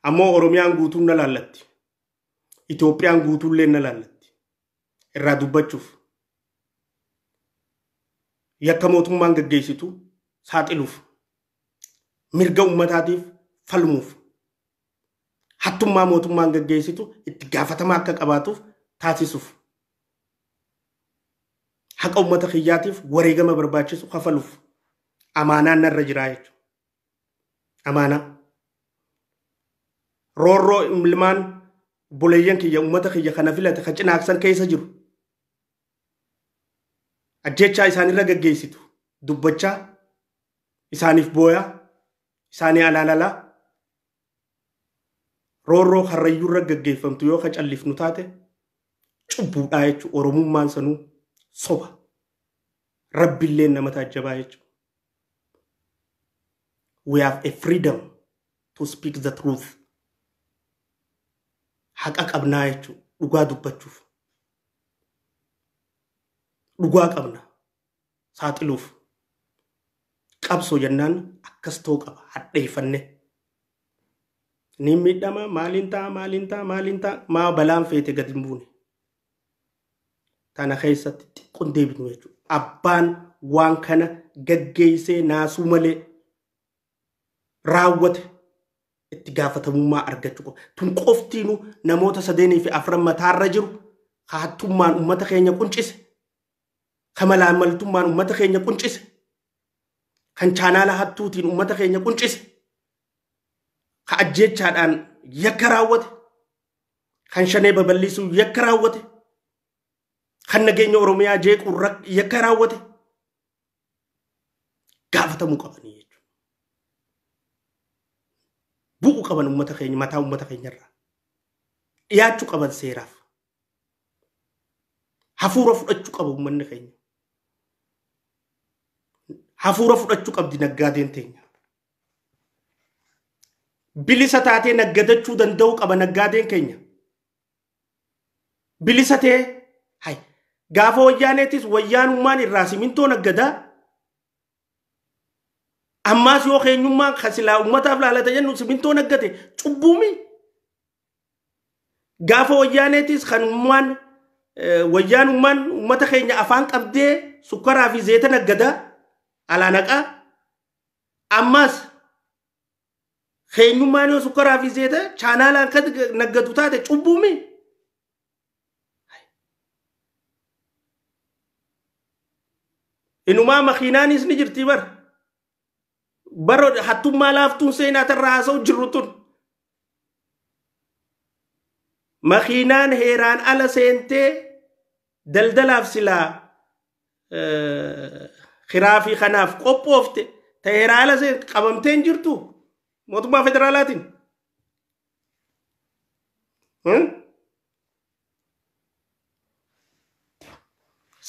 Ammoo Oromiyaan guutuun na laallatti. Itoophiyaan guutuullee na laallatti. Irraa dubbachuuf. Yakka mootummaan gaggeessitu saaxiluuf. Mirga uummataatiif falmuuf. Hattummaa mootummaan gaggeessitu itti gaafatamaa akka qabaatuuf taasisuuf. Haqa uummata kiyyaatiif wareegama barbaachisu kafaluuf amaanaan narra jiraa jechuudha. Amaanaa. Roorroo ilmaan buleeyyan kiyya uummata kiyya kana filate ka cinaaksan keessa jiru. Ajjechaa isaanirra gaggeessitu dubbachaa isaaniif booyaa isaanii alaalalaa roorroo karrayyuurra gaggeeffamtu yoo ka callifnu taate cubbuudhaa jechuudha. Oromummaan sanuu soba. Rabbillee nama taajjabaa jechuudha. We have a freedom to speak the truth. Haqa qabnaa jechuudha. Dhugaa dubbachuuf. Dhugaa qabna. Saaxiluuf. Qabsoo jennaan akkas ta'uu qaba. Hadheeffanne. Ni miidhama maaliin ta'a maaliin ta'a maaliin ta'a maa balaan feete gadi hin buune. Tana keessatti xiqqoon deebinu jechuudha. Abbaan waan kana gaggeessee naasuu malee raawwate itti gaafatamummaa argachuu qaba. Tun qoftiinuu namoota sadeenii fi afran mataarra jiru hattummaan uummata keenya quncise. Ka malaamaltummaan uummata keenya quncise. Kan chaanaala hattuutiin uummata keenya quncise. Ka ajjeechaadhaan yakka raawwate. Kan shanee babal'isuu yakka raawwate. Kan nageenya Oromiyaa jeequu yakka raawwate. Gaafatamuu qabanii jechuudha. Bu'uu qaban uummata keenya mataa uummata keenyarraa. Dhiyaachuu qaban seeraaf. Hafuura fudhachuu qaba uummanni keenya. Hafuura fudhachuu qabdi naggaadeen teenya. Bilisa taatee naggadachuu danda'uu qaba naggaadeen keenya. Bilisa ta'ee hay gaafa wayyaaneetis wayyaanummaan irraa simintoo naggadaa. Ammaas yoo keenyummaan kasilaa uummataaf laalata jennu simintoo naggate cubbuumi. Gaafa wayyaaneetis kanummaan wayyaanummaan uummata keenya afaan qabdee sukkaraa fi zeeta naggadaa alaa naqaa. Ammaas keenyummaan yoo sukkaraa fi zeeta chaanaalaan kan naggatu taate cubbuumi. Inumaa makiinaanis ni jirti bara. Bara hattummaa laaftuun seenaa tarraa haasa'u jirru tun. Makiinaan heeraan ala seentee daldalaaf silaa kiraa fi kanaaf qophoofte ta heeraan ala qabamtee hin jirtu mootummaa federaalaatiin.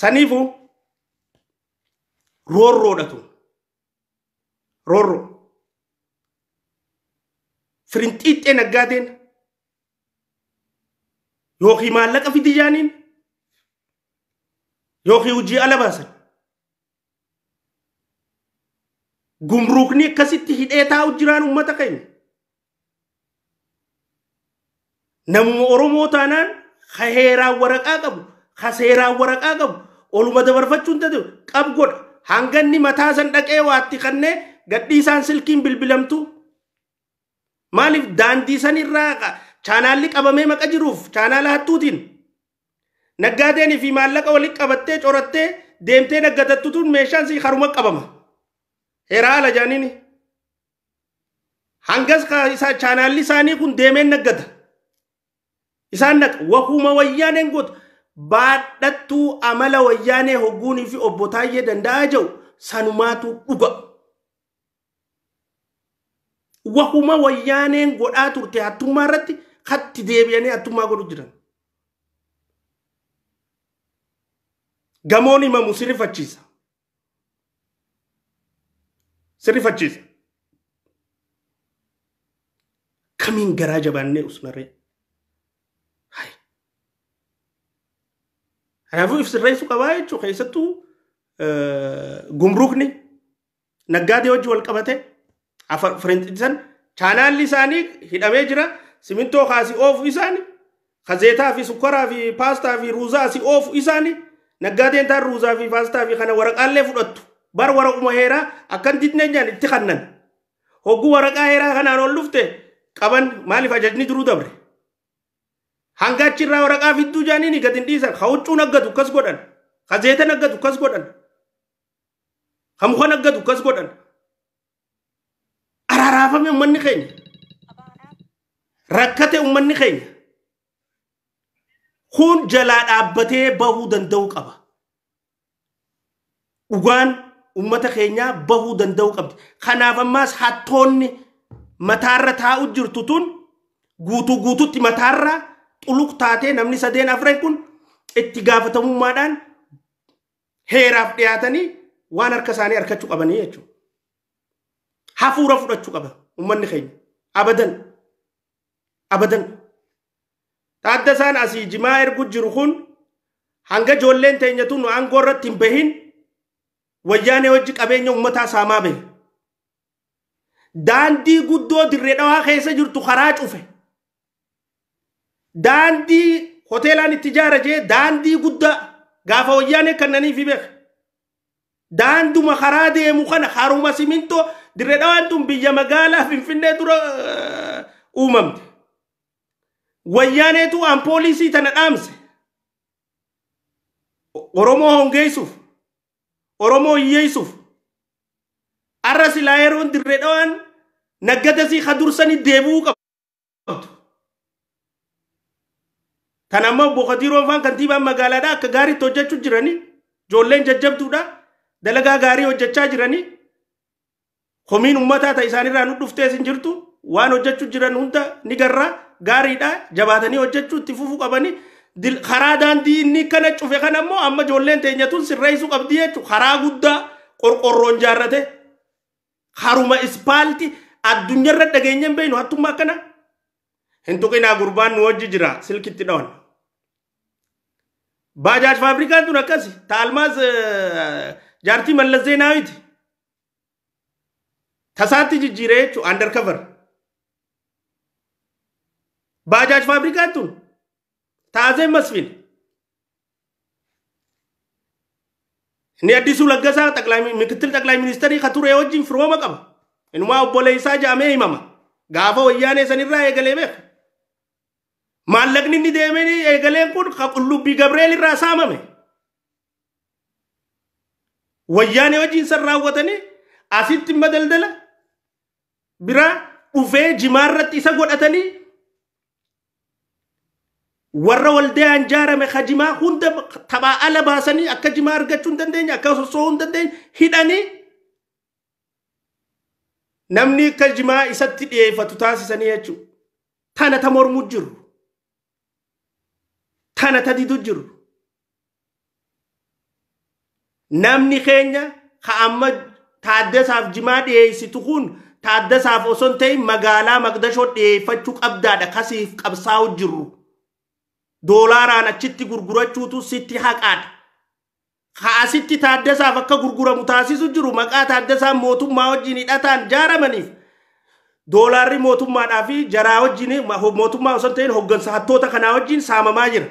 Saniifuu roorroodha tun. Roorroo. Firinxiixxee naggaadeen yookiin maallaqa fidi jaaniin yookiin hojii ala baasan. Gumruukni akkasitti hidhee taa'u jiraan uummata keenya. Namuma Oromoo taanaan ka heeraan waraqaa qabu, ka seeraan waraqaa qabu, oluma dabarfachuu hin danda'u qab godha. Hanganni mataa san dhaqee waatti kannee gadhiisaan silkiin bilbilamtu. Maaliif daandii san irraa chaanaalli qabamee maqa jiruuf chaanaala hattuutiin naggaadeenii fi maallaqa walitti qabattee corattee deemtee naggadattu tun meeshaan si haruma qabama. Heeraa ala jaaniini. Hangas chaanaalli isaanii kun deemee naggata. Isaan naqa wahuma wayyaaneen gootu baadhattuu amala wayyaanee hogguunii fi obbo Taayyee Danda'aa jiru sanumaatu dhuga. Wahuma wayyaaneen godhaa turte hattummaa irratti hatti deebi'anii hattummaa godhu jiran. Gamoon himamu sirrifachiisa. Sirrifachiisa. Kamiin garaa jabaannee usnarree. Kanaafuu if sirreessuu qabaa jechuudha. Keessattuu gumrukni naggaadee hojii wal qabate firinxiisan chaanaalli isaanii hidhamee jira. Simintoo kaasii oofu isaanii, kazeetaa fi sukkaraa fi paastaa fi ruuzaa asii oofu isaanii, naggaadeen taan ruuzaa fi paastaa fi kana waraqaallee fudhattu. Bar waraquma heeraa akkan didneen jaan itti kannan. Hogguu waraqaa heeraa kanaan ol dhufte qaban maaliif ajajni duruu dabre. Hanga achirraa waraqaa fidduu jaaniin gad hin dhiisan. Ka huccuu naggatu akkas godhan. Ka zeeta naggatu akkas godhan. Ka muka naggatu akkas godhan. Araaraafame uummanni keenya. Rakkate uummanni keenya. Kun jalaa dhaabbatee bahuu danda'uu qaba. Dhugaan uummata keenyaa bahuu danda'uu qabdi. Kanaaf ammaas hattoonni mataarra taa'u jirtu tun guutuu guututti mataarra xuluq taatee namni sadeen afran kun itti gaafatamummaadhaan heeraaf dhiyaatanii waan harka isaanii harkachuu qabanii jechuudha. Hafuura fudhachuu qaba uummanni keenya. Abadan. Abadan. Taaddasaan asii jimaa ergu jiru kun hanga ijoolleen teenya tun aangoo irratti hin bahin wayyaanee hojii qabeenya uummataa saamaa bahe. Daandii guddoo dirree dhawaa keessa jirtu karaa cufe. Daandii hoteelaan itti ijaara jee daandii guddaa gaafa wayyaanee kannanii fi beeka. Daanduma karaa deemu kana haruma simintoo dirree dhawaan tun biyya magaalaa Finfinnee dura uumamte. Wayyaaneetu aan poolisii tana dhaamse. Oromoo hongeessuuf, Oromoo hiyyeessuuf. Arra silaa yeroon dirree dhawaan naggadasii kadursanii deebi'uu qabdu. Tan amma obbo Kadiroon faan kantiibaan magaalaadhaa akka gaariitti hojjechuu jiranii, ijoolleen jajjabduudha, dalagaa gaarii hojjechaa jiranii, komiin uummataa ta'e isaanirraa nu dhuftees hin jirtu, waan hojjechuu jiran hunda ni garraa gaariidha, jabaatanii hojjechuu itti fufuu qabanii. Karaa daandii inni kana cufe kana immoo amma ijoolleen teenya tun sirreessuu qabdi jechuudha. Karaa guddaa qorqorroon jaarrate haruma ispaalti addunyaarra dhageenya hin beeknu hattummaa akkana. Hin tuqinaa gurbaan nu wajji jira silkitti dhawan. Baajaaj faabrikaan tun akkasi taalmaas jaartii Mallas Zeenaawiti. Tasaatti jijjiiree jechuudha undercover. Baajaaj faabrikaan tun taazee Masfin. Inni Addisuu Laggasaa mikitil xaqlaa ministeerii ka ture wajjin firooma qaba. Inumaa obboleessaa jedhamee himama. Gaafa wayyaanee sanirraa eegalee beeka. Maallaqni inni deemee eegaleen kun ka Qullubbii Gabreel irraa saamame. Wayyaanee wajjin san raawwatanii asitti imma daldala biraa dhufee jimaarratti isa godhatanii warra waldaan ijaarame ka jimaa hunda taphaa ala baasanii akka jimaa argachuu hin dandeenye akka sossoo'uu hin dandeenye hidhanii namni akka jimaa isatti dhiyeeffatu taasisanii jechuudha. Tana ta mormuu jiru. Tana ta didu jiru. Namni keenya ka amma Taaddasaaf jimaa dhiyeessitu kun Taaddasaaf osoo hin ta'in magaalaa Maqdashoo dhiyeeffachuu qabdaadha kasiif qabsaa'u jirru. Doolaaraan achitti gurgurachuutu sitti haqaadha. Asitti Taaddasaaf akka gurguramu taasisu jiru maqaa Taaddasaan mootummaa wajjin hidhataan jaaramaniif doolaarri mootummaadhaa fi jaraa wajjin mootummaa osoo hin ta'in hoggansa hattoota kanaa wajjin saamamaa jira.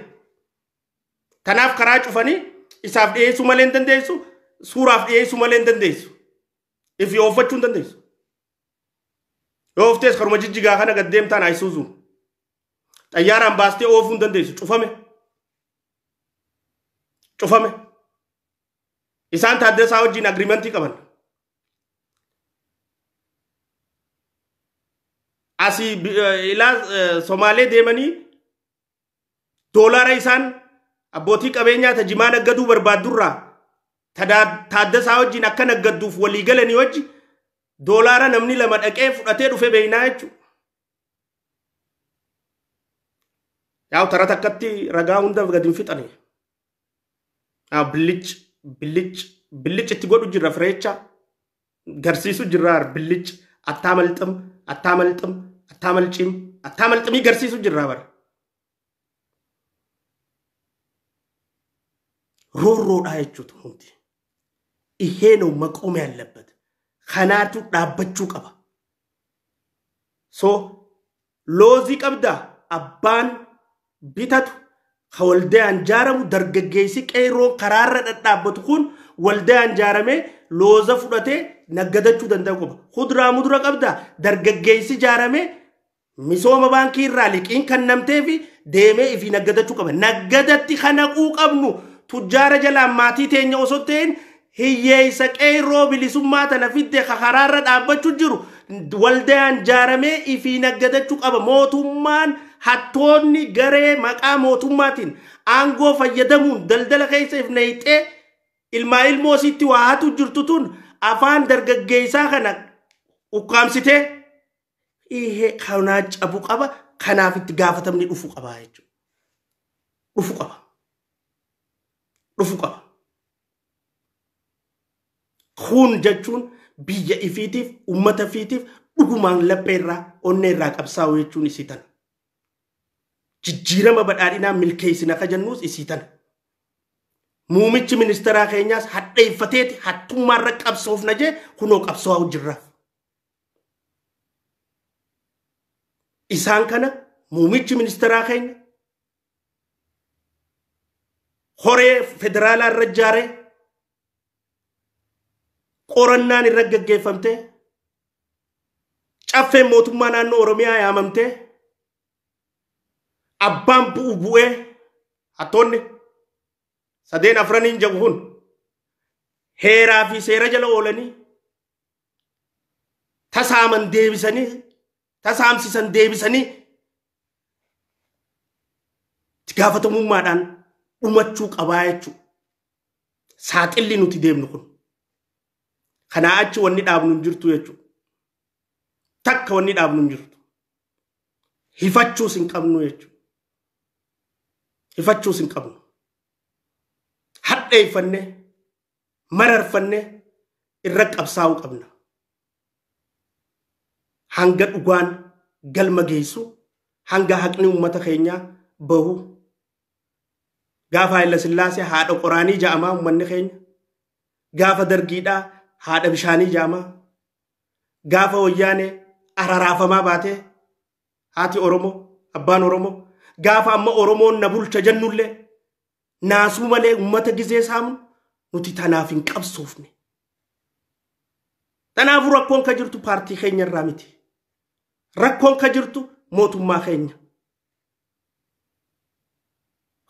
Kanaaf karaa cufanii isaaf dhiyeessuu malee hin dandeessu, suuraaf dhiyeessuu malee hin dandeessu. Ifi ooffachuu hin dandeessu. Yoo ooftees karuma jijjigaa kana gad deemtaan Ayisuuzuu. Xayyaaraan baastee oofuu hin dandeessu. Cufame. Cufame. Isaan Taaddasaa wajjin agriimentii qaban. Asii ilaa Somaalee deemanii doolaara isaan abbootii qabeenyaa ta jimaa naggaduu barbaaddurraa Taaddasaa wajjin akka naggadduuf walii galanii wajji doolaara namni lama dhaqee fudhatee dhufe beeynaa jechuudha. Yaa'u tara takkatti ragaa hunda gadi hin fixani. Billic billic billic itti godhu jirra fireecha garsiisu jirra billic attaamalxim attaamalxim attaamalcim attaamalximii garsiisu jirra bara. Roorroodhaa jechuudha hundi. ይሄ ነው መቆም ያለበት። ከናቱ dhaabbachuu qaba. So loozii qabda abbaan bitatu ka waldayaan jaaramu dargaggeessi qeerroon karaarra dhadhaabbatu kun waldayaan jaaramee looza fudhatee naggadachuu danda'u qaba. Kuduraa mudura qabda dargaggeessi jaaramee misooma baankii irraa liqiin kennamtee fi deemee ifii naggadachuu qaba. Naggadatti kanaquu qabnu tujjaara jalaan maatii teenya osoo ta'in hiyyeessa qeerroo bilisummaa tana fidde karaarra dhaabbachuu jiru waldayaan jaaramee ifii naggadachuu qaba. Mootummaan hattoonni garee maqaa mootummaatiin aangoo fayyadamuun daldala keessa if nayixee ilmaa ilmoo isiitti waa hatu jirtu tun afaan dargaggeessaa kana ukkaamsitee ihe kanaa cabu qaba. Kanaaf itti gaafatamni dhufu qaba jechuudha. Dhufu qaba. Dhufu qaba. Kun jechuun biyya ifiitiif uummata ifiitiif dhugumaan laphee irraa onnee irraa qabsaa'u jechuun isii tana. Jijjiirama badhaadhinaa milkeessina ka jennuus isii tana. Muumichi ministeeraa keenyaas hadheeffateeti hattummaarra qabsoofna jee kunoo qabsaa'u jirraaf. Isaan kana muumichi ministeeraa keenya horee federaalaa irra ijaaree qorannaan irra gaggeeffamtee caffeen mootummaa naannoo Oromiyaa yaamamtee abbaan bu'u bu'ee hattoonni sadeen afraniin jedhu kun heeraa fi seera jala oolanii tasaaman deebisanii tasaamsisan deebisanii itti gaafatamummaadhaan dhumachuu qabaa jechuudha. Saaxilli nuti deemnu kun. Kanaa achi wanni dhaabnu hin jirtu jechuudha. Takka wanni dhaabnu hin jirtu. Hifachuus hin qabnu jechuudha. Hifachuus hin qabnu. Hadheeffannee mararfannee irra qabsaa'uu qabna. Hanga dhugaan galma geessu hanga haqni uummata keenyaa bahu. Gaafa Haayila Sillaasee haadha qoraanii ja'amaa uummanni keenya. Gaafa dargiidhaa haadha bishaanii ja'amaa. Gaafa wayyaanee araraafamaa baatee haati Oromoo abbaan Oromoo gaafa amma Oromoon na bulcha jennullee naasuu malee uummata gizee saamu nuti tanaaf hin qabsoofne. Kanaafuu rakkoon ka jirtu paartii keenya irraa miti. Rakkoon ka jirtu mootummaa keenya.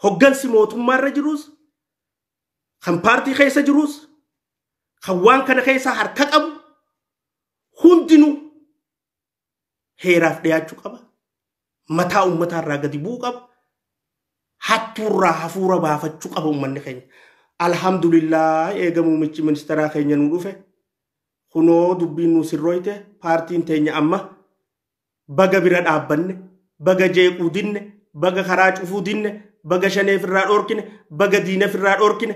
Hoggansi mootummaa irra jiruus kan paartii keessa jiruus kan waan kana keessa harka qabu hundinuu heeraaf dhiyaachuu qaba. Mataa uummataa irraa gadi bu'uu qaba. Hattuurraa hafuura baafachuu qaba uummanni keenya. Alhamdulillah eega muummichi ministeeraa keenya nu dhufe. Kunoo dubbiin nu sirrooyte paartiin teenya amma baga bira dhaabbanne baga jeequu dinne baga karaa cufuu dinne baga shaneef irraa dhorkine baga diinaf irraa dhorkine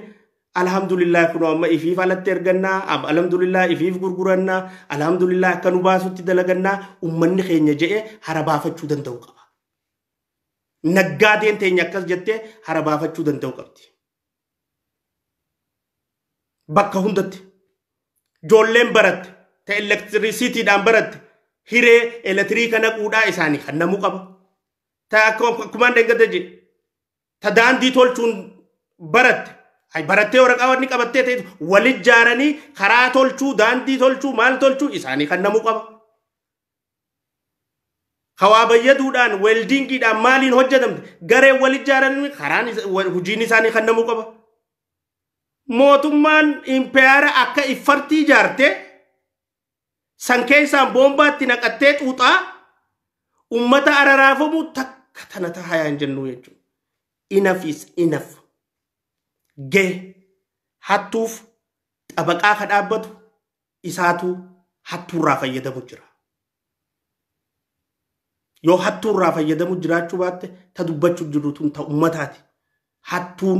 Alhamdulillah kunoo amma ifiif alatti ergannaa, alhamdulillah ifiif gurgurannaa, alhamdulillah akka nu baasutti dalagannaa ummanni keenya je'ee hara baafachuu danda'u qaba. Naggaadeen teenya akkas jettee hara baafachuu danda'u qabdi. Bakka hundatti ijoolleen baratte ta elektirisiitiidhaan baratte hiree elektiriika naquudhaa isaanii kan namuu qaba. Ta akkumaan dheengate jedhe ta daandii tolchuun baratte barattee waraqaa wanni qabattee ta'e walit jaaranii karaa tolchuu daandii tolchuu maal tolchuu isaanii kan namuu qaba. Hawaa bayyaduudhaan weeldiingiidhaan maaliin hojjetamte garee walit jaaranii karaan hojiin isaanii kan namuu qaba. Mootummaan impeeyara akka iffartii ijaarte san keessaan boombaatti naqattee xuuxaa ummata araraafamu takka tana tahaa hin jennu jechuudha. Enough is enough. Gee hattuuf xabaqaa ka dhaabbatu isaatu hattuurraa fayyadamu jira. Yoo hattuurraa fayyadamu jiraachuu baatte ta dubbachuu jiru tun ta ummataati. Hattuun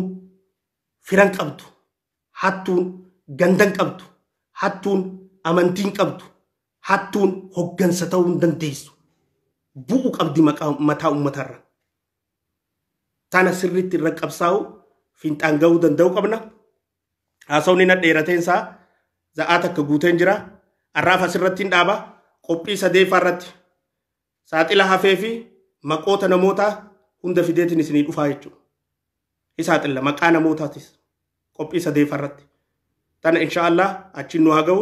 firan qabdu, hattuun gandan qabdu, hattuun amantiin qabdu, hattuun hoggansa ta'uu hin dandeessu. Bu'u qabdi mataa uummatarra. Tana sirriitti irra qabsaa'u fiinxaan gahuu danda'u qabna. Haasawni na dheerateen isaa za'aa takka guuteen jira. Arraaf asirratti hin dhaaba. Qophii sadeeffaa irratti saaxila hafee fi maqoota namootaa hunda fideetiin isinii dhufaa jechuudha. Saaxila maqaa namootaatis qophii sadeeffaa irratti. Tana inshaallah achiin nu haa ga'u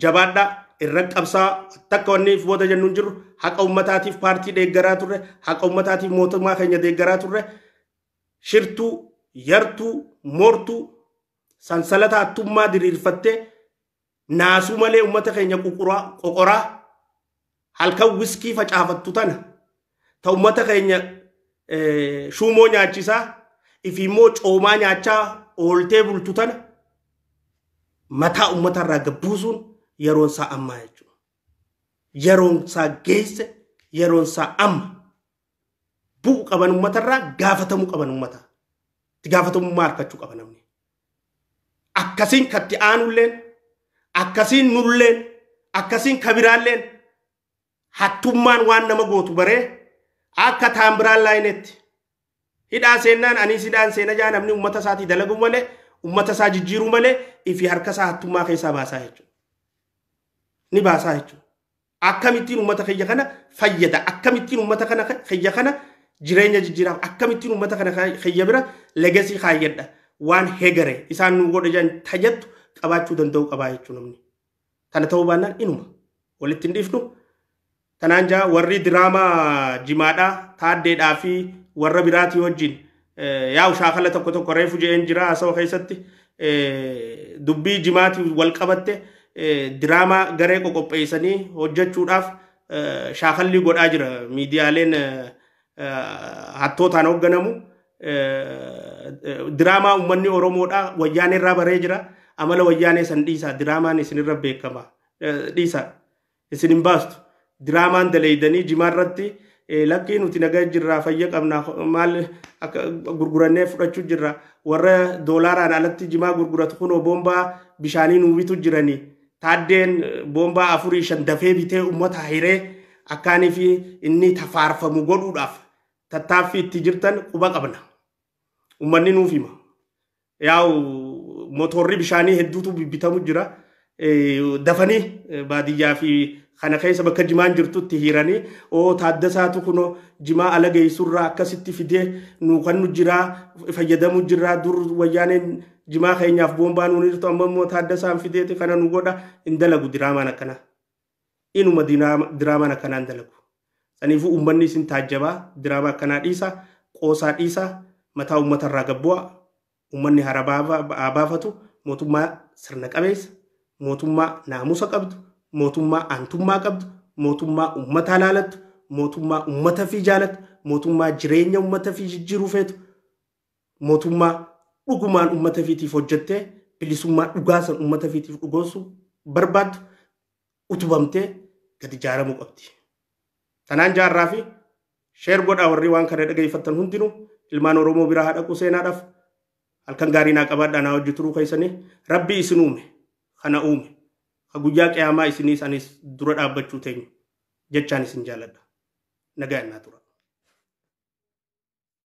jabaadhaa irra qabsaa takka wanni if booda jennu hin jirru haqa uummataatiif paartii deeggaraa turre haqa uummataatiif mootummaa keenya deeggaraa turre shirtuu yartuu moortuu sansalata hattummaa diriirfattee naasuu malee uummata keenya qoqoraa halkan wiskii facaafattu tana ta uummata keenya shuumoo nyaachisaa ifi immoo coomaa nyaachaa ooltee bultu tana mataa uummatarraa gabbuusuun yeroon isaa ammaa jechuudha. Yeroon isaa geesse yeroon isaa amma bu'u qaban uummatarraa gaafatamuu qaban uummata. Itti gaafatamummaa argachuu qaba namni. Akkasiin katti aanulleen akkasiin nulleen akkasiin kabiraalleen hattummaan waan nama gootu baree akka taambiraan laayinetti hidhaa seennaan anis hidhaan seena jaa namni uummata isaatii dalagu malee uummata isaa jijjiiruu malee ifi harka isaa hattummaa keessaa baasaa jechuudha. Ni baasaa jechuudha. Akkamittiin uummata kiyya kana fayyada? Akkamittiin uummata kana kiyya kana jireenya jijjiiraaf? Akkamittiin uummata kana kiyya bira legasii kaayyadha? Waan hegare isaan nu godhe jan tajattu qabaachuu danda'u qabaa jechuudha namni. Kana ta'uu baannaan inuma walitti hin dhiifnu. Tanaan jaa warri diraamaa jimaadhaa taaddeedhaa fi warra biraatii wajjin yaa'u shaakala tokko tokko reefu je'een jira haasawa keessatti dubbii jimaatii wal qabatte diraamaa garee qoqopheessanii hojjechuudhaaf shaakalli godhaa jira miidiyaaleen hattootaan hoogganamu. Diraamaa uummanni Oromoodhaa wayyaanee irraa baree jira. Amala wayyaanee san dhiisaa diraamaan isinirra beekama. Dhiisaa isin hin baastu. Diraamaan daleeydanii jimaa irratti lakkii nuti nagaa jirraa fayya qabna maal akka gurgurannee fudhachuu jirra warra doolaaraan alatti jimaa gurguratu kunoo boombaa bishaanii nuu bitu jiranii taaddeen boombaa 4-5 dafee bitee uummata hiree akkaanii fi inni tafaarfamu godhuudhaaf tattaaffii itti jirtan quba qabna. Uummanni nuuf hima. Yaa'u motorri bishaanii hedduutu bibbitamu jira. Dafanii baadiyyaa fi kana keessa bakka jimaan jirtutti hiiranii oo taaddasaatu kunoo jimaa ala geessurraa akkasitti fidee nu kan nu jiraa fayyadamu jirraa dur wayyaaneen jimaa keenyaaf boombaa nuun hirtu amma immoo taaddasaan fideeti kana nu godha hin dalagu diraamaan akkanaa. Inuma diraamaan akkanaa hin dalagu. Saniifuu uummanni isin taajjabaa diraamaa akkanaa dhiisaa qoosaa dhiisaa mataa uummatarraa gabbu'aa uummanni hara baafatu mootummaa sirna qabeessa mootummaa naamusa qabdu mootummaa aantummaa qabdu mootummaa uummataa laalattu mootummaa uummata fi jaalattu mootummaa jireenya uummata fi jijjiiruu feetu mootummaa dhugumaan uummata fiitiif hojjettee bilisummaa dhugaa san uummata fiitiif dhugoosuu barbaaddu utubamtee gadi ijaaramuu qabdi. Tanaan jaarraa fi sheer godhaa warri waan kana dhageeffattan hundinuu ilmaan Oromoo biraa haa dhaqu seenaadhaaf. Halkan gaarii naa qabaadhaa, naa hojii turuu keessanii. Rabbi isin uume, kana uume, ka guyyaa qiyaamaa isinii anis dura dhaabbachuu teenyu jechaan isin jaaladha. Nagaa innaa tura.